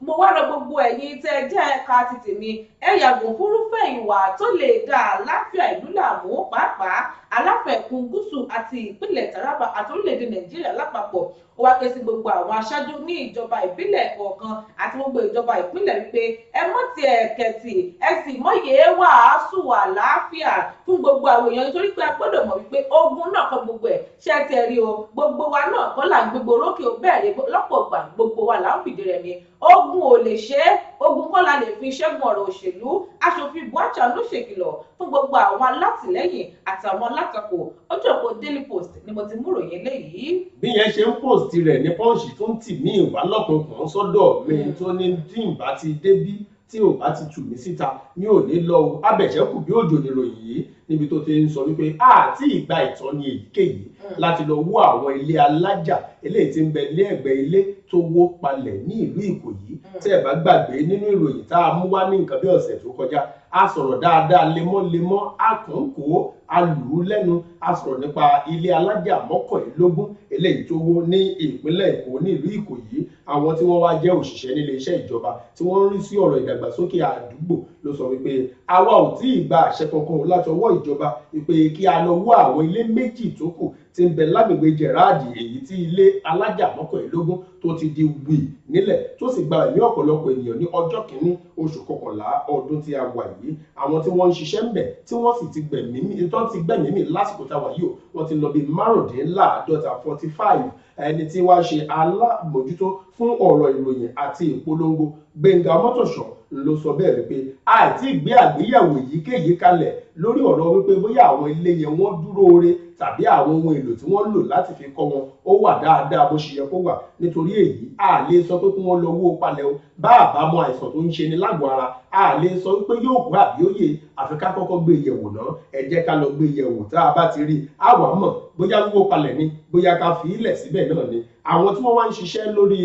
mo wá rọ gbogbo ẹ̀yin tẹ́ ẹ jẹ́ ẹ̀ka ti tèmi, ẹ yàgò fúrúfẹ́ ìwà tó lè dá àlàáfíà ìlú láàmú, pàápàá aláfẹ̀kùn gúúsù àti ìpínlẹ̀ Taraba àti orílẹ̀-èdè Nàìjíríà lápapọ̀. Ó wá ké sí gbogbo àwọn aṣáájú ní ìjọba ìbílẹ̀ kọ̀ọ̀kan àti gbogbo ìjọba ìpínlẹ̀ wípé ẹ mọ́ ti ẹ̀kẹ̀tì, ẹ sì mọ́yè wàásù àlàáfíà fún gbogbo àwọn èèyàn, nítorí pé a gbọ́dọ̀ mọ̀ wípé ogun náà kọ́ gbogbo ẹ̀. Ṣé ti ẹ rí o, gbogbo wa náà kọ́ là ń gbégbó rókè o. Bẹ́ẹ̀ rí, lọ́pọ̀ ìgbà gbogbo wa là ń fìdí rẹmi. Ogun ò lè ṣe é, ogun kọ́ la lè fi ṣẹ́gun ọ̀rọ̀ òṣèlú. Aṣòfin Bwacha ló ṣèkìlọ̀ fún gbogbo àwọn alátìlẹ́yìn àtàwọn alátakò. Ojú òpó Daily Post ni mo ti mú ròyìn eléyìí. Bí yẹn ṣe ń post rẹ̀ ní Punch tó ń tì mí ìwá lọ́kùnkùn sọ́dọ̀ mi, tó ní tí n bá ti débí, tí ò bá ti tù mí síta, mi ò ní lọ o. Abẹ̀ṣẹ́kù bí òjò níròyìn yìí níbi tó ti ń sọ wípé àti ìgbà ìtọ́ni èyíkéyìí láti lọ wó àwọn ilé alájà eléyìí tí ń bẹ lé ẹ̀gbẹ́ ilé tó wó palẹ̀ ní ìlú Ìkòyí. Tẹ́ ẹ̀ bá gbàgbé, nínú ìròyìn tá a mú wá ní nǹkan bí ọ̀sẹ̀ tó kọjá, a sọ̀rọ̀ dáadáa lemọ́lemọ́, a kàn kó a lù ú lẹ́nu. A sọ̀rọ̀ nípa ilé alájà 21 eléyìí tó wó ní ìpínlẹ̀ Èkó ní ìlú Ìkòyí. Àwọn tí wọ́n wá jẹ́ òṣìṣẹ́ nílé iṣẹ́ ìjọba tí wọ́n ń rí sí ọ̀rọ̀ ìdàgbàsókè àdúgbò ló sọ wípé àwa ò tí ì gba àṣẹ kankan láti ọwọ́ ìjọba wípé kí a lọ wó àwọn ilé 2 tó kù. tí ń bẹ lágbègbè Gerard, èyí tí ilé alájà 21 tó ti di wì nílẹ̀ tó sì gba ẹ̀mí ọ̀pọ̀lọpọ̀ ènìyàn ní ọjọ́ kìíní oṣù kọkànlá ọdún tí a wà yìí. Àwọn tí wọ́n ń ṣiṣẹ́ ń bẹ̀ tí wọ́n sì ti gbẹ̀mí mì lásìkò tá a wà yìí o, wọ́n ti lọ bí 45, 45. Ẹni tí wàá ṣe alábòjútó fún ọ̀rọ̀ ìròyìn àti ìpolongo Gbẹ̀ngà Ọmọ́tòṣọ́ ló sọ bẹ́ẹ̀ wípé àìtí gbé àgbéyẹ̀wò èyíkéyìí kalẹ̀ lórí ọ̀rọ̀ wípé bóyá àwọn ilé yẹn wọ́n dúró re tàbí àwọn ohun èlò tí wọ́n lò láti fi kọ́ wọn ó wà dáadáa bó ṣe yẹ kó wà. Nítorí èyí a lè sọ pé kí wọ́n lọ wó palẹ̀ o, bá àbámọ̀ àìsàn tó ń ṣe ni lágọ̀ọ́ ara a lè sọ wípé yóò kú àbí ó yè, àfi ká kọ́kọ́ gbé yẹ̀wò náà. Ẹ jẹ́ ká lọ gbé yẹ̀wò, tá a bá ti rí a wà mọ̀ bóyá wíwó palẹ̀ ni bóyá ká fi ilẹ̀ síbẹ̀ náà ni. Àwọn tí wọ́n wá ń ṣiṣẹ́ lórí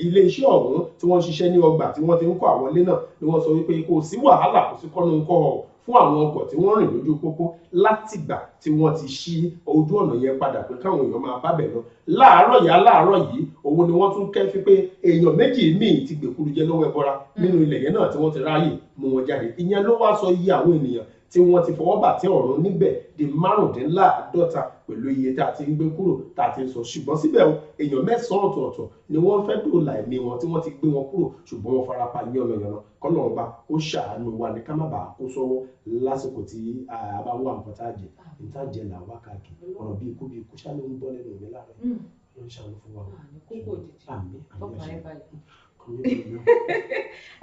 ilé iṣẹ́ ọ̀hún tí wọ́n ń ṣiṣẹ́ ní ọgbà tí wọ́n ti ń kọ́ àwọn ilé náà ni wọ́n sọ wípé kò sí wàhálà, kò sí kọ́nu ńkọ́ ọ̀ fún àwọn ọkọ̀ tí wọ́n rìn lójú pópó látìgbà tí wọ́n ti ṣí ojú ọ̀nà yẹn padà pé káwọn èèyàn máa bábẹ̀ lọ. Láàárọ̀ yìí òun ni wọ́n tún kẹ́fí pé èèyàn méjì míì ti gbèkúrú jẹ lọ́wọ́ ẹbọra nínú ilẹ̀ yẹn náà tí wọ́n ti ráàyè mú wọn jáde. Ìyẹn ló wá sọ iye àwọn ènìyàn tí wọ́n ti fọwọ́ bà tí ọ̀run níbẹ̀ di 45 pẹ̀lú iye tá a ti ń gbé kúrò tá a ti ń sọ. Ṣùgbọ́n síbẹ̀ o, èèyàn 9 ọ̀tọ̀ọ̀tọ̀ ni wọ́n fẹ́ dóòlà ẹ̀mí wọn tí wọ́n ti gbé wọn kúrò, ṣùgbọ́n wọ́n farapa yánnayànna. Kọ́lọ́run bá kó ṣàánú wa ní ká má bàa kó sọ́wọ́ lásìkò tí a bá wà nǹkan tá a jẹ níta jẹ là wá káàkiri. Ọ̀rọ̀ bí ikú bí ikú ṣá ló ń bọ́ lẹ́nu mi láàárọ̀ yìí, ló ń ṣàánú fún wa. Àmín àmín àṣẹ.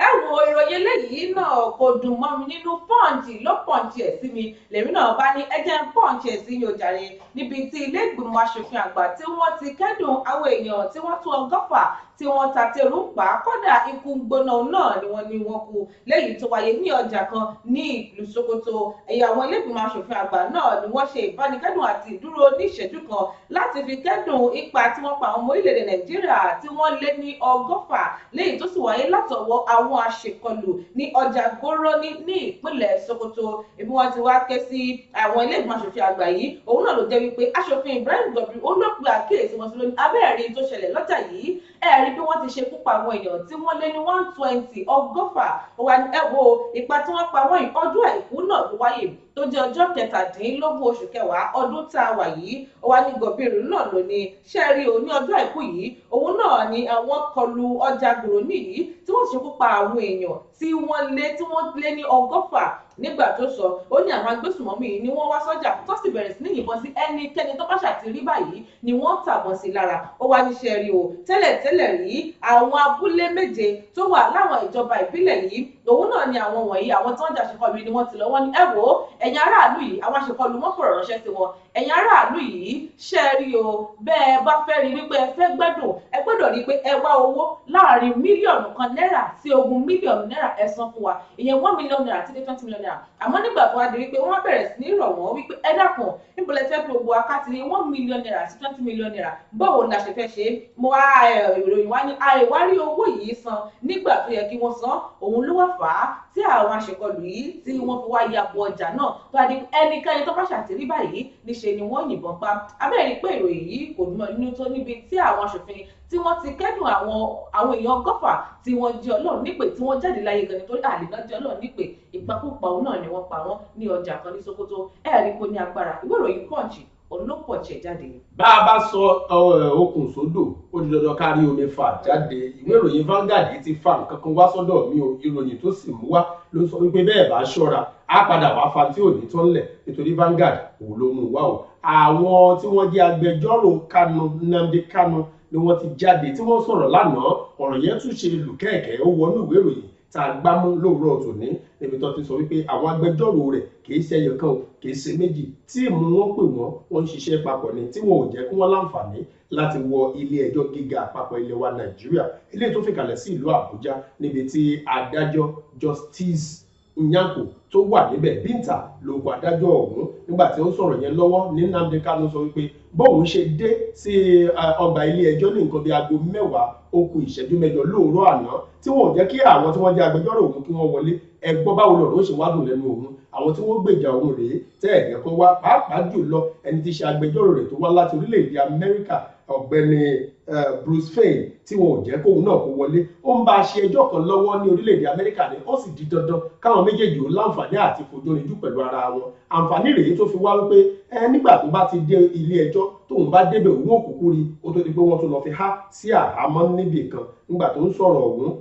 Ẹ wo ìròyìn eléyìí náà kò dùn mọ́ mi nínú. Pọ́ǹchì ló pọ́ǹchì ẹ̀ sí mi, lèmi náà bá ní ẹ jẹ́ ń pọ́ǹchì ẹ̀ sí yín o jàre. Níbi tí ilé ìgbìmọ̀ asòfin àgbà tí wọ́n ti kẹ́dùn àwọn èèyàn tí wọ́n tó 100 tí wọ́n ta tẹrù ń pa, kódà ikú gbóná náà ni wọ́n ní wọ́n kú léyìí tó wáyé ní ọjà kan ní ìlú Sokoto. Ẹ̀yà àwọn ilé ìgbìmọ̀ asòfin àgbà náà ni wọ́n ṣe ìbánikẹ́dùn àti ìdúró ní ìṣẹ́jú kan láti fi kẹ́dùn ipa tí wọ́n pa àwọn ọmọ orílẹ̀-èdè Nàìjíríà tí wọ́n lé ní 100 léyìí tó sì wáyé látọwọ́ àwọn aṣèkọlù ní ọjà Góró ní ìpínlẹ̀ Sokoto. Ibi wọ́n ti wá ké sí àwọn ilé ìgbìmọ̀ asòfin àgbà yìí, òun náà ló jẹ́ wípé aṣòfin Ibrahim Gobir ó ló pe àkíyèsí wọn sí lónìí abẹ́ẹ̀rí tó ṣẹlẹ̀ lọ́jà yìí. Ẹ̀rí bí wọ́n ti ṣe kú pa àwọn èèyàn tí wọ́n lé ní 120 100. Wà ní ẹ wo ipa tí wọ́n pa wọ́n yìí, ọjọ́ àìkú náà ló wáyé tó jẹ́ ọjọ́ 17 oṣù kẹwàá ọdún tá a wà yìí. Ó wá ní Gobir náà ló ní ṣẹ́ẹ̀rí o ní ọjọ́ àìkú yìí, òun náà ni àwọn kọlu ọjà Gòrónì yìí tí wọ́n ṣekú pa àwọn èèyàn tí wọ́n lé ní 100. Nígbà tó sọ, ó ní àwọn agbésùmọ̀mí yìí ni wọ́n wá sọ́jà tó sì bẹ̀rẹ̀ sí ní yìnbọn sí ẹnikẹ́ni tó bá ṣàti rí báyìí ni wọ́n tàbọn sí lára. Ó wá níṣẹ́ rí o, tẹ́lẹ̀tẹ́lẹ̀ rí àwọn abúlé 7 tó wà láwọn ìjọba ìbílẹ̀ yìí, òun náà ni àwọn wọ̀nyí àwọn tí wọ́n jà ṣèkọlù ni wọ́n ti lọ. Wọ́n ní ẹ wò ó, ẹ̀yin aráàlú yìí, àwọn aṣèkọlù wọ́n fọ̀rọ̀ ránṣẹ́ sí wọn. Ẹ̀yin aráàlú yìí ṣe rí o, bẹ́ẹ̀ bá fẹ́ rí wípé ẹ fẹ́ gbádùn, ẹ gbọ́dọ̀ rí pé ẹ wá owó láàrin mílíọ̀nù kan náírà sí 20 mílíọ̀nù náírà ẹ san fún wa, ìyẹn 1 million naira títí 20 million naira. Àmọ́ nígbà tó wá di wípé wọ́n bẹ̀rẹ̀ sí ní rọ̀ wọ́n wípé ẹ dákun, níbo lẹ fẹ́ gbogbo akáti ní 1 million naira sí 20 million naira, báwo la ṣe fẹ́ ṣe é? Mo wá ìròyìn wá ní àìwárí owó yìí san nígbà tó yẹ kí wọ́n san, òun ló wá fà á tí àwọn aṣèkọlù yìí tí wọ́n fi wá ya bo ọjà náà tó a di ẹnikẹ́ni tó bá ṣàtìrí báyìí níṣe ni wọ́n yìnbọn pa. Abẹ́rẹ́ pé ìròyìn yìí kò dùn mọ́ nínú tó níbi tí àwọn aṣòfin tí wọ́n ti kẹ́dùn àwọn èèyàn 100 tí wọ́n jẹ́ Ọlọ́run nípè tí wọ́n jáde láyé gan nítorí àlè náà jẹ́ Ọlọ́run nípè, ìpakúpa òun náà ni wọ́n pa wọ́n ní ọjà kan ní Sokoto. Ẹ̀rí kò ní agbára. Ìwé ìròyìn Punch olópọ̀ọ̀ṣẹ̀ jáde. Bá a bá sọ okùn sódò, ó di dandan ká rí omi fà jáde. Ìwé ìròyìn Vanguard ti fa nǹkan kan wá sọ́dọ̀ mi o. Ìròyìn tó sì mú wá ló sọ wípé bẹ́ẹ̀ bá ṣọ́ra á padà wá fa tí ò ní tán lẹ̀, nítorí Vanguard òun ló mú wá o. Àwọn tí wọ́n jẹ́ agbẹjọ́rò Kanu, Nnamdi Kanu, ni wọ́n ti jáde tí wọ́n sọ̀rọ̀ lánàá. Ọ̀rọ̀ yẹn tún ṣe lùkẹ́ẹ̀kẹ́, ó wọnú ìwé ìròyìn tá a gbámú lówùúrọ̀ tòní níbi tó ti sọ wípé àwọn agbẹjọ́rò rẹ̀ kìí ṣe ẹyọ kan o, kìí ṣe méjì, tíìmù wọn pè wọ́n, wọ́n ń ṣiṣẹ́ papọ̀ ni tí wọn ò jẹ́ kí wọ́n láǹfààní láti wọ ilé ẹjọ́ gíga àpapọ̀ ilẹ̀ wa Nàìjíríà, ilé tó fìkàlẹ̀ sí ìlú Àbújá níbi tí adájọ́ Justice Nyanko tó wà níbẹ̀, Binta lóko adájọ́ ọ̀hún. Nígbà tí ó ń sọ̀rọ̀ yẹn lọ́wọ́ ní Nnamdi Kanu sọ wípé bóun ṣe dé sí ọgbà ilé ẹjọ́ ní nǹkan bíi aago 9:08 lóòrọ̀ àná, tí wọn ò jẹ́ kí àwọn tí wọ́n jẹ́ agbẹjọ́rò òun kí wọ́n wọlé. Ẹ gbọ́ báwo lọ̀rọ̀ ó ṣe wá dùn lẹ́nu òun, àwọn tí wọ́n gbèjà òun rèé tẹ́ ẹ̀jẹ̀ kan wá, pàápàá jùlọ ẹni tí ṣe agbẹjọ́rò rẹ̀ tó wá láti orílẹ̀-èdè Amẹ́ríkà, ọ̀gbẹ́ni Bruce Fein tí wọn ò jẹ́ kóun náà kó wọlé. Ó ń bá a ṣe ẹjọ́ kan lọ́wọ́ ní orílẹ̀-èdè Amẹ́ríkà ni, ó sì di dandan káwọn méjèèjì ó láǹfààní àti fojórinjú pẹ̀lú ara wọn. Àǹfààní rèé tó fi wá wípé nígbà tó bá ti dé ilé ẹjọ́, tóun bá débẹ̀ òun ò kúkú rí, ó tó di pé wọ́n tún lọ fi há sí àhámọ́ níbì kan. Nígbà tó ń sọ̀rọ̀ ọ̀hún,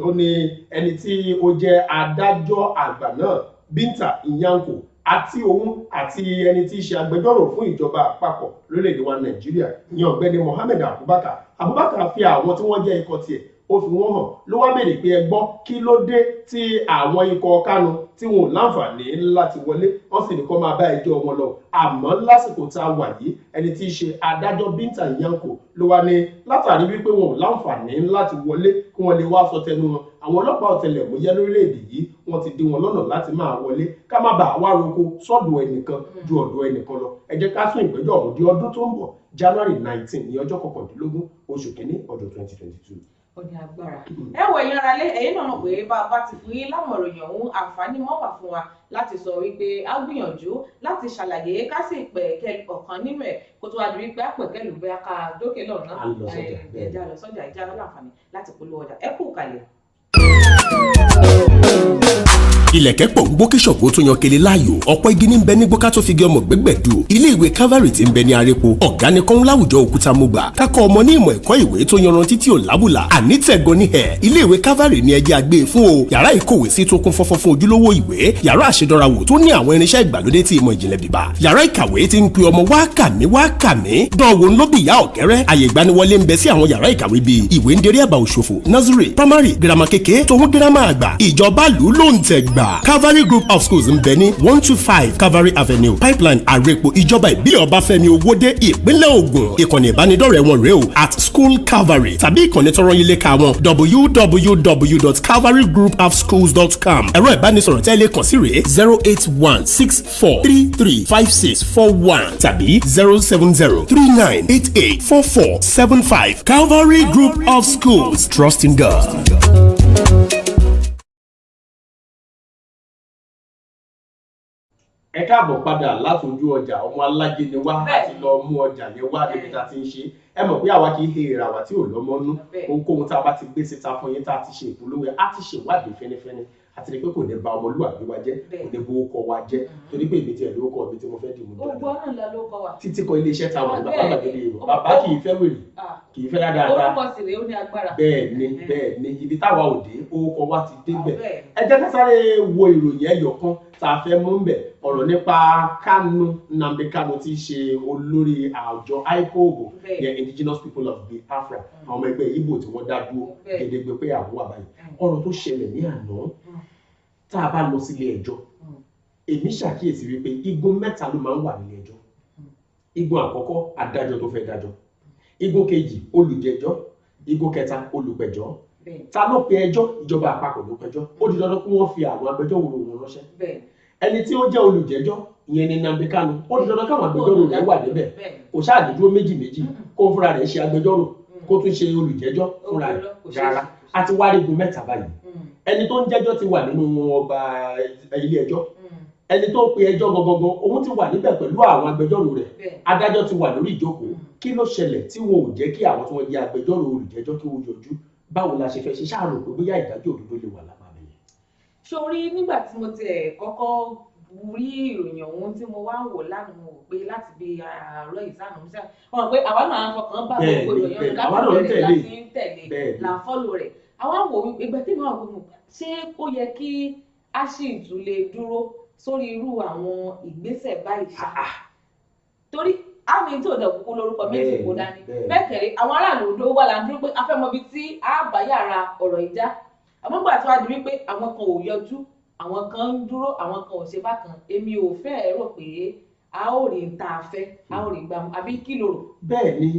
ó ní ẹni tí ó jẹ́ adájọ́ àgbà náà Binta Nyanko àti òun àti ẹni tí í ṣe agbẹjọ́rò fún ìjọba àpapọ̀ lórílẹ̀‐èdè wa Nàìjíríà, ìyẹn ọ̀gbẹ́ni Mohammed Abubakar. Abubakar fi àwọn tí wọ́n jẹ́ ikọ̀ tiẹ̀, ó fi wọ́n hàn, ló wá béèrè pé ẹ gbọ́, kí ló dé tí àwọn ikọ̀ Kanu tí wọn ò láǹfààní láti wọlé? Wọ́n sì ní kó máa bá ẹjọ́ wọn lọ. Àmọ́ lásìkò tá a wà yìí, ẹni tí í ṣe adájọ́ Binta Nyanko ló wá ní látàrí wípé wọn ò láǹfààní láti wọlé kí wọ́n lè wá sọ tẹnu wọn, àwọn ọlọ́pàá ọ̀tẹlẹ̀múyẹ́ lórílẹ̀‐èdè yìí wọ́n ti dí wọn lọ́nà láti máa wọlé, ká má bàa wá roko sọ́dọ̀ ẹnìkan ju ọ̀dọ̀ ẹnìkan lọ. Ẹ jẹ́ ká sún ìgbẹ́jọ́ ọ̀hún di ọdún tó ń bọ̀, January 19 ní ọjọ́ 19 oṣù kínní ọdún 2022. Ó ní agbára. Ẹ wọ ẹ̀yin ará lé, ẹ̀yin náà mọ̀ pé bá a bá ti fún yín láwọn ìròyìn ọ̀hún, àǹfààní mọ́ wà fún wa láti sọ wípé a gbìyànjú láti ṣàlàyé ká sì pẹ̀kẹ́ ọ̀kan nínú ẹ̀ kó tó wá di wípé àpẹ̀kẹ́lù bóyá ká dókè lọ́nà ẹja lọ sọ́jà, ẹja láǹfààní láti polówó ọjà. Ẹ kú kalẹ̀. Ilẹ̀kẹ̀ pọ̀ ń gbó kí Ṣàngó tó yan kele láàyò, ọ̀pọ̀ igi ní ń bẹ ní gbóká tó fi gé ọmọ gbẹ́gbẹ̀dù. Ilé ìwé Calvary tí ń bẹ ní Arépo, ọ̀gá ni kọ́ń láwùjọ òkúta mọ́gbà, kákọ́ ọmọ ní ìmọ̀ ẹ̀kọ́ ìwé tó yanrantí tí ò lábùlà, ànítẹ̀gàn ní ẹ̀. Ilé ìwé Calvary ní ẹjẹ́ àgbé fún o. Yàrá ìkówèésí tó kún fọ́fọ́ fún ojúlówó ìwé, yàrá àṣedọ́rawò tó ní àwọn irinṣẹ́ ìgbàlódé tí ìmọ̀ ìjìnlẹ̀ bìbà, yàrá ìkàwé tí ń pe ọmọ wá kà mí wá kà mí, dánwò ńlọ́bì ìyá ọ̀kẹ́rẹ́. Àyè ìgbaniwọlé ń bẹ sí àwọn yàrá ìkàwé bíi ìwé ń derí àbà òṣòfò, nursery, primary, girama kékeré tòun girama àgbà. Ìjọba lù ló ń tẹ̀ gbà. Calvary Group of Schools ń bẹ ní 125 Calvary Avenue, Pipeline, Arepo, ìjọba ìbílẹ̀ Ọbáfẹ́mi Owódé, ìpínlẹ̀ Ògùn. Ìkànnì ìbánidọ́rẹ̀ẹ́ wọn rèé o, @school Calvary, tàbí ìkànnì tọrọ yín lè ka wọn www.calvarygroupofschools.com. Ẹ̀rọ ìbánisọ̀rọ̀ tẹ́lẹ̀ kàn sí rèé 08164335641 tàbí 07039884475. Calvary Group of Schools, trust in God. Ẹ káàbọ̀ padà látòjú ọjà. Ọmọ alájẹ ni wá, láti lọ mú ọjà yẹn wá níbi tá a ti ń ṣe. Ẹ mọ̀ pé àwa kì í he ìràwà tí ò lọ́mọ nú. Ohunkóhun tá a bá ti gbé síta fún yín, tá a ti ṣe ìpolówó ẹ̀, á ti ṣèwádìí fẹ́nífẹ́ní, àti rí pé kò ní ba ọmọlúwàbí wa jẹ́, kò ní bó kọ wa jẹ́, torí pé èmi tiẹ̀ lórúkọ mi tí mo fẹ́ dì mú dáadáa títí kan iléeṣẹ́ ta wà ní bàbá gbàgede Yorùbá. Bàbá kì í fẹ́ wèrè, kì í fẹ́ dáadáa. Orúkọ sì rèé, ó ní agbára. Bẹ́ẹ̀ ni, bẹ́ẹ̀ ni, ibi táwa ò dé, orúkọ wa ti débẹ̀. Ẹ jẹ́ ká sáré wo ìròyìn ẹyọ kan tá a fẹ́ mú bẹ̀, ọ̀rọ̀ nípa Kanu, Nnamdi Kanu tí í ṣe olórí àjọ IPOB, yẹn Indigenous People of Biafra, àwọn ọmọ ẹgbẹ́ Ìgbò tí wọ́n dá dúró gedegbe pé àwọn wà báyìí. Ọ̀rọ̀ tó ṣẹlẹ̀ ní àná, tá a bá lọ sílé ẹjọ́, èmi ṣàkíyèsí wípé igun mẹ́ta ló máa ń wà nílé ẹjọ́. Igun àkọ́kọ́, adájọ́ tó fẹ́ dájọ́. Igun kejì, olùjẹ́jọ́. Igun kẹta, olùpẹ̀jọ́. Ta ló pe ẹjọ́? Ìjọba àpapọ̀ ló pẹjọ́. Ó di dandan kí wọ́n fi àwọn agbẹjọ́rò wọn ránṣẹ́. Ẹni tí ó jẹ́ olùjẹ́jọ́, ìyẹn ni Nnamdi Kanu, ó di dandan káwọn agbẹjọ́rò rẹ̀ wà níbẹ̀. Kò ṣáà lè dúró méjì méjì, kó fúnra rẹ̀ ṣe agbẹjọ́rò, kó tún ṣe olùjẹ́jọ́ fúnra rẹ̀. Rárá, a ti wá rí igun mẹ́ta báyìí. Ẹni tó ń jẹ́jọ́ ti wà nínú ọgbà ilé ẹjọ́, ẹni tó pe ẹjọ́ gangan òun ti wà níbẹ̀ pẹ̀lú àwọn agbẹjọ́rò rẹ̀, adájọ́ ti wà lórí ìjókòó. Kí ló ṣẹlẹ̀ tí wọn ò jẹ́ kí àwọn tí wọ́n jẹ́ agbẹjọ́rò olùjẹ́jọ́ kí wọ́n yọjú? Báwo la ṣe fẹ́ ṣe ṣáàrò pé bóyá ìdájọ́ òdodo lè wà lápá mi? Sórí nígbà tí mo tiẹ̀ kọ́kọ́ rí ìròyìn ọ̀hún tí mo wá ń wò lánàá, mo wò pé láti bí àárọ̀ ìsànà mi sáà wọn pé àwa náà fọkàn bá gbogbo ìròyìn ọ̀hún láti bẹ̀rẹ̀ láti ń tẹ̀lé là ń fọ́lò rẹ̀. Àwa wò wípé ìgbà tí mo wà wò ṣé ó yẹ kí a sì tún lè dúró sórí irú àwọn ìgbésẹ̀ báyìí ṣá, torí àmì tí ò dẹ̀ kúkú lórúkọ méjì kó dání bẹ́ẹ̀ kẹ̀rẹ́ àwọn aráàlú ló wà là ń dúró pé a fẹ́ mọ ibi tí a bá yàrá ọ̀rọ̀ ìjà. Àmọ́ gbà tó wá di wípé àwọn kan ò yọjú, àwọn kan ń dúró, àwọn kan ò ṣe bákan, èmi ò fẹ́ rò pé a ó rí n tá a fẹ́, a ó rí gbà mú, àbí kí ló rò. Bẹ́ẹ̀ ni,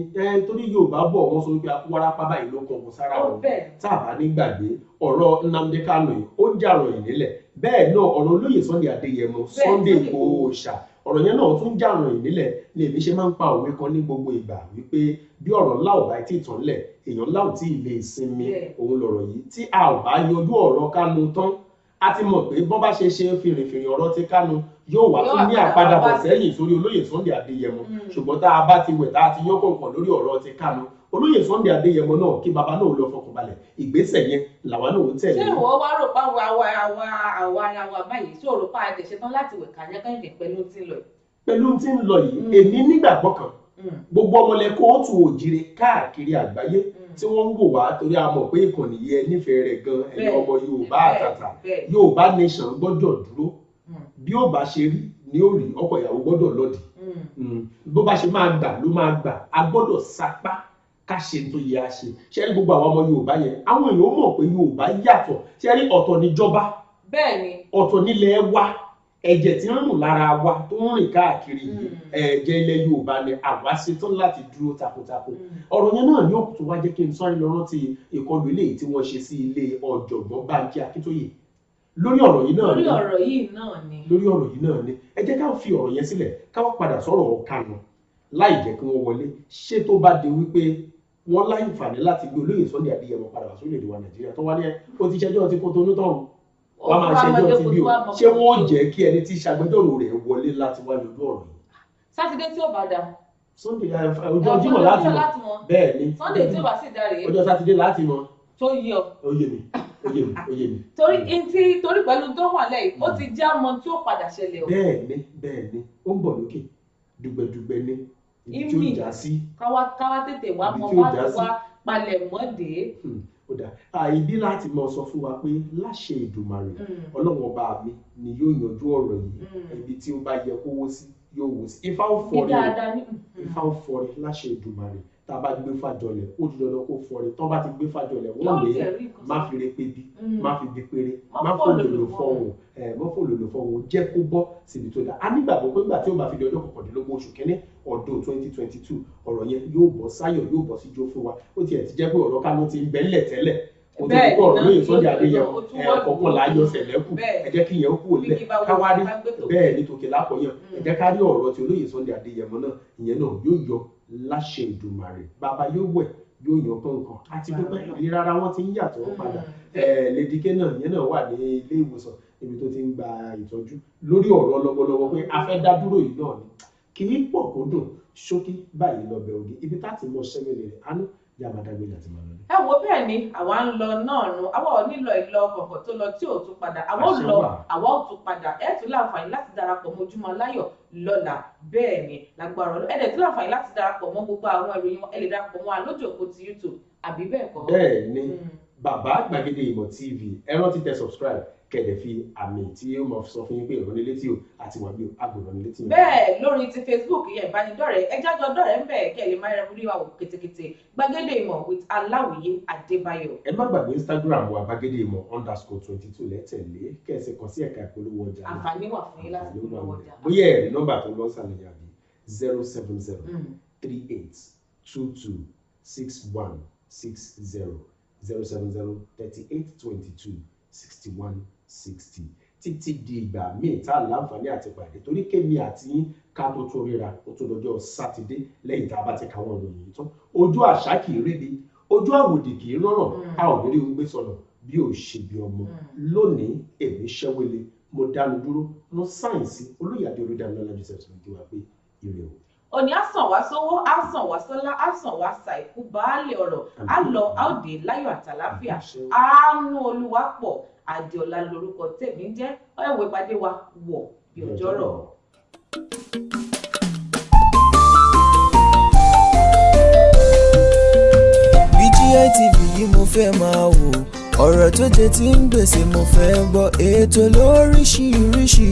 torí Yorùbá bọ̀ wọ́n sọ wípé wárápá báyìí ló kàn kó sára wọn. Tá a bá ní gbàgbé ọ̀rọ̀ Nnamdi Kanu yìí, ó ń jà ròyìn nílẹ̀. Bẹ́ẹ̀ náà ọ̀rọ̀ olóyè Sunday Adéyẹmọ, Sunday Igboho Òòṣà, ọ̀rọ̀ yẹn náà tún jà ròyìn nílẹ̀. Ni èmi ṣe máa ń pa òwe kan ní gbogbo ìgbà wípé bí ọ̀rọ̀ ńlá ò bá tí ì tán lẹ̀, èèyàn ńlá ò tí ì lè sinmi. Òun lọ̀rọ̀ yìí, tí a ò bá yanjú ọ̀rọ̀ Kanu tán, a ti mọ̀ pé bọ́n bá ṣe ṣe fìrìfìrì ọ̀rọ̀ ti Kanu yóò wá tún ní àpadàbọ̀ sẹ́yìn sórí olóyè Sunday Adéyẹmọ. Ṣùgbọ́n tá a bá ti wẹ̀, tá a ti yán kọ̀ọ̀kan lórí ọ̀rọ̀ ti Kanu, Olóyè Sunday Adéyẹmọ náà, kí baba náà lọ fọkànbalẹ̀, ìgbésẹ̀ yẹn làwa náà ń tẹ̀lé. Ṣé ìwọ wá rò pa àwa ara wa báyìí, ṣé o rò pa àjẹṣe tán láti wẹ̀ kàyẹ́ kẹ́hìndé pẹ̀lú tí ń lọ yìí? Pẹ̀lú tí ń lọ yìí, èmi nígbàgbọ́ kan, gbogbo ọmọlẹ̀ kóòtù òjìrè káàkiri àgbáyé tí wọ́n ń wò wá, torí a mọ̀ pé ìkànnì yìí ẹ nífẹ̀ẹ́ rẹ̀ gan, ẹ̀yin ọmọ Yorùbá àtàtà, Yorùbá nation gbọ́dọ̀ dúró. Bí ó bá ṣe rí ni ó rí, ọkọ ìyàwó gbọ́dọ̀ lọ́dì, bó bá ṣe máa gbà ló máa gbà, a gbọ́dọ̀ sapá ká ṣe tó yẹ a ṣe. Ṣé rí gbogbo àwọn ọmọ Yorùbá yẹn, àwọn èèyàn mọ̀ pé Yorùbá yàtọ̀. Ṣé rí ọ̀tọ̀ níjọba, ọ̀tọ̀ nílẹ̀ wa, ẹ̀jẹ̀ tí ń rùn lára wa tó ń rìn káàkiri yìí, ẹ̀jẹ̀ ilẹ̀ Yorùbá ni. Àwa ṣetán láti dúró takuntakun. Ọ̀rọ̀ yẹn náà ni ó tún wá jẹ́ kí n sáré lọ rántí ìkọlù eléyìí tí wọ́n ṣe sí ilé ọ̀jọ̀gbọ́n Bánjí Akíntóyè lórí ọ̀rọ̀ yìí náà ni. Lórí ọ̀rọ̀ yìí náà ni. Ẹ jẹ́ ká fi ọ̀rọ̀ yẹn sílẹ̀, ká wá padà sọ̀rọ̀ Kanu láì jẹ́ kí wọ́n wọlé. Ṣé tó bá di wípé wọ́n láǹfààní láti gbé olóyè Sunday Adéyẹmọ padà wá sórílẹ̀-èdè wa Nàìjíríà, tó wá ní ó ti ṣẹjọ́ ti Kótónú tán, wọ́n máa ṣẹjọ́ ti bí o, ṣé wọ́n jẹ́ kí ẹni tí ṣàgbẹjọ́rò rẹ̀ wọlé láti wá lójú ọ̀rọ̀ yìí? Sátidé tí ó bá dà, Sunday ọjọ́ Jímọ̀ láti mọ̀, bẹ́ẹ̀ ni Sunday tí ó bá sì dà rèé, ọjọ́ Sátidé láti mọ̀. Tó yí ọ. Ó yé mi, ó yé mi, ó yé mi. Torí torí pẹ̀lú tó wà lẹ́yìn, ó ti já mọ tí ó padà ṣẹlẹ̀ o. Bẹ́ẹ̀ ni, bẹ́ẹ̀ ni, ó ń bọ̀ lókè dùgbẹ̀dùgbẹ̀ ni ibi tí ó já sí. Káwá tètè wá mọ wá wá palẹ̀ mọ́ dé. Ó dà ìbí láti mọ sọ fún wa pé láṣẹ Èdùmàrè, Ọlọ́run ọba mi ni yóò yanjú ọ̀rọ̀ yìí. Ibi tí ó bá yẹ kó wó sí yóò wó sí. Ifá ó fọre, Ifá ó fọre láṣẹ Èdùmàrè. Tá a bá gbé fàjọlẹ̀, ó di dandan kó fọre. Tán bá ti gbé fàjọlẹ̀, wọ́n lè má fi re pebi, má fi bi péré, má fòlòlò fọhùn, má fòlòlò fọhùn, jẹ́ kó bọ́ síbi tó dáa. A nígbàgbọ́ pé nígbà tí ó bá fi di ọjọ́ 19 oṣù kínní ọdún 2022, ọ̀rọ̀ yẹn yóò bọ́ sáyọ̀, yóò bọ́ síjó fún wa. Ó tiẹ̀ ti jẹ́ pé ọ̀rọ̀ Kánú ti ń bẹ́ńlẹ̀ tẹ́lẹ̀, kò tó ní kó ọ̀rọ̀ lóye Sunday Adéyẹmọ ọ̀kọ̀ọ̀kan láyọ̀ sẹ̀lẹ́kù. Ẹ jẹ́ kí ìyẹn ó kúrò nílẹ̀ káwárí bẹ́ẹ̀ ní tòkè lápọ̀yàn. Ẹ jẹ́ ká rí ọ̀rọ̀ tí olóyè Sunday Adéyẹmọ náà, ìyẹn náà yóò yọ láṣẹ Èdùmàrè. Bàbá yóò wẹ̀, yóò yan kankan. Àti dúpẹ́ ìlera ara wọn ti ń yàtọ̀ padà. Lady K náà, ìyẹn náà wà ní ilé ìwòsàn níbi tó ti ń gba ìtọ́jú lórí ọ̀rọ̀ lọ́wọ́lọ́wọ́ pé a fẹ́ dá dúró yìí náà ni. Kì í pọ̀ kó dùn ṣókí báyìí lọ́bẹ̀ ògì, ibi tá ti mọ ṣẹ́wẹ́lẹ̀ rẹ̀ àánú yà máa dágbére àti máa lọ. Ẹ wo, bẹ́ẹ̀ ni àwa ń lọ náà nu, àwa ò nílò ìlọ kọ̀ọ̀kan tó lọ tí ò tún padà, àwa ò lọ, àwa ò tún padà. Ẹ tún láǹfààní láti darapọ̀ mọ́ Ojúmọ́ Láyọ̀ lọ́la, bẹ́ẹ̀ ni lágbára Ọlọ́run. Ẹ dẹ̀ tún láǹfààní láti darapọ̀ mọ́ gbogbo àwọn ìròyìn wọn, ẹ lè darapọ̀ mọ́ wa lójú òpó ti YouTube àbí bẹ́ẹ̀ kọ́. Bẹ́ẹ̀ ni, bàbá Gbàgede Ìmọ̀ TV, ẹ rántí tẹ subscribe, kẹ̀dẹ̀ fi àmì tí ó mọ̀ sọ fún yín pé ìrànlélẹ́tì o àti wàbí o àgbò ìrànlélẹ́tì. Bẹ́ẹ̀ lórí ti Facebook yẹn ìbánidọ́rẹ̀ẹ́, ẹ jájọ dọ́rẹ̀ẹ́ ń bẹ̀ kẹ́ ẹ lè máa rí wa wò kétékété. Gbàgede Ìmọ̀ with Aláwìyé Adébáyọ̀. Ẹ má gbàgbé Instagram wa Gbàgede Ìmọ̀ _22 lẹ́tẹ̀lé, kẹ̀sì kan sí ẹ̀ka ìpolówó ọjà. Àǹfààní wà fún yín láti polówó ọjà. Bóyá ẹ̀rí nọ́mbà tó lọ sàlẹ̀ yàbí 070 38 22 61 60, 070 38 22 61 60. Títí di ìgbà míì tá a láǹfààní àti pàdé, torí kémi àti yín ká tó tún ríra ó tún lọ́jọ́ Sátidé lẹ́yìn tá a bá ti kàwọn ìròyìn yìí tán. Ojú àṣà kì í ríbi, ojú àwòdì kì í rọrùn, a ò ní rí ń gbé sọnù bí ò ṣe bí ọmọ. Lónìí èmi ṣẹ́wélé, mo dánu dúró, mo sáyẹ̀nsì olóyàdé Olúdámilọ́lá Joseph ló kí wa pé ire o. Òní á sàn wá sówó, á sàn wá sọ́lá, á sàn wá ṣàìkú baálé ọ̀rọ̀, á lọ á ò dé láyọ̀ àtàláfíà. Àánú Olúwa pọ̀. Adéọlá lórúkọ tèmi ń jẹ́. Ẹ̀wọ̀ ìpàdé wa wọ̀ bí ọjọ́rọ̀. BGI TV yìí mo fẹ́ máa wò, ọ̀rọ̀ tó jẹ tí ń gbèsè mo fẹ́ gbọ́, ètò lóríṣiríṣi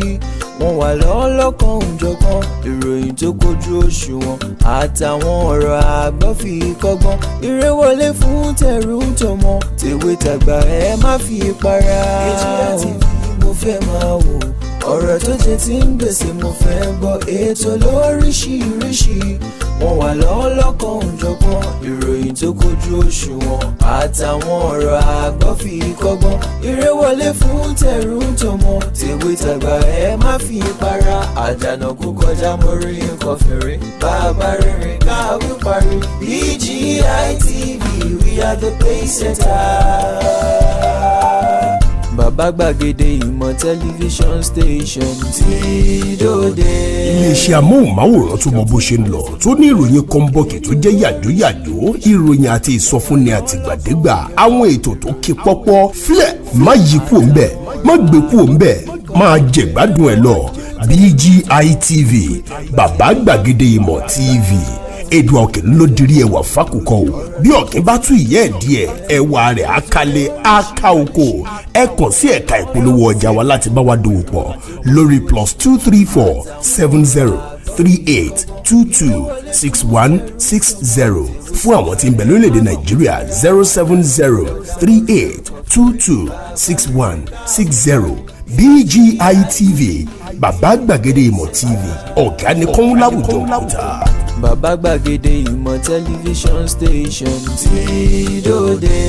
wọ́n wà lọ́lọ́kan òjọ̀kan, ìròyìn tó kojú òṣùwọ̀n àtàwọn ọ̀rọ̀ àgbọ́ fi kọ́gbọ́n, eré wọlé fún tẹ̀rù tọmọ, tèwe tàgbà ẹ má fi para. BGI TV mo fẹ́ máa wò, ọ̀rọ̀ tó jẹ tí ń gbèsè mo fẹ́ gbọ́, ètò lóríṣiríṣi wọ́n wà lọ́lọ́kan òjọ̀kan, ìròyìn tó kojú òṣùwọ̀n àtàwọn ọ̀rọ̀ àgbọ́ fi kọ́gbọ́n, eré wọlé fún tẹ̀rù tọmọ, tèwe tàgbà ẹ má fi para. Àjànàkú kọjá mo rí nǹkan fèrè, bàbá rere káwí parí. BGI TV, we are the pace setter. Bàbá gbàgede ìmọ̀ tẹlifíṣọ̀n station tí dòde. Iléeṣẹ́ amóhùnmáwòrán tó mọ bó ṣe ń lọ, tó ní ìròyìn kọ́ńbọ̀kì tó jẹ́ yàjóyàjó, ìròyìn àti ìsọfúnni àtìgbàdégbà, àwọn ètò tó ké pọ́pọ́. Filẹ̀, má yí kúò ńbẹ̀, má gbé kúò ńbẹ̀, máa jẹ̀gbádùn ẹ̀ lọ. BGI TV, Bàbá Gbàgede Ìmọ̀ TV. Èdùà òkè ló dirí ẹwà fákùkọ o. Bí ọ̀kín bá tún ìyẹ́ ẹ̀ díẹ̀, ẹwà rẹ̀ á kálé, á ká oko. Ẹ kàn sí ẹ̀ka ìpolówó ọjà wa láti bá wa dòwò pọ̀ lórí +234 70 38 22 61 60. Fún àwọn tí ń bẹ lórílẹ̀‐èdè Nàìjíríà, 07038226160. BGI TV, Bàbá Gbàgede Ìmọ̀ TV, ọ̀gá ni kọ́ń láwùjọ òkúta. Bàbá gbàgede ìmọ̀ tẹlifíṣọ̀n station tí dòde.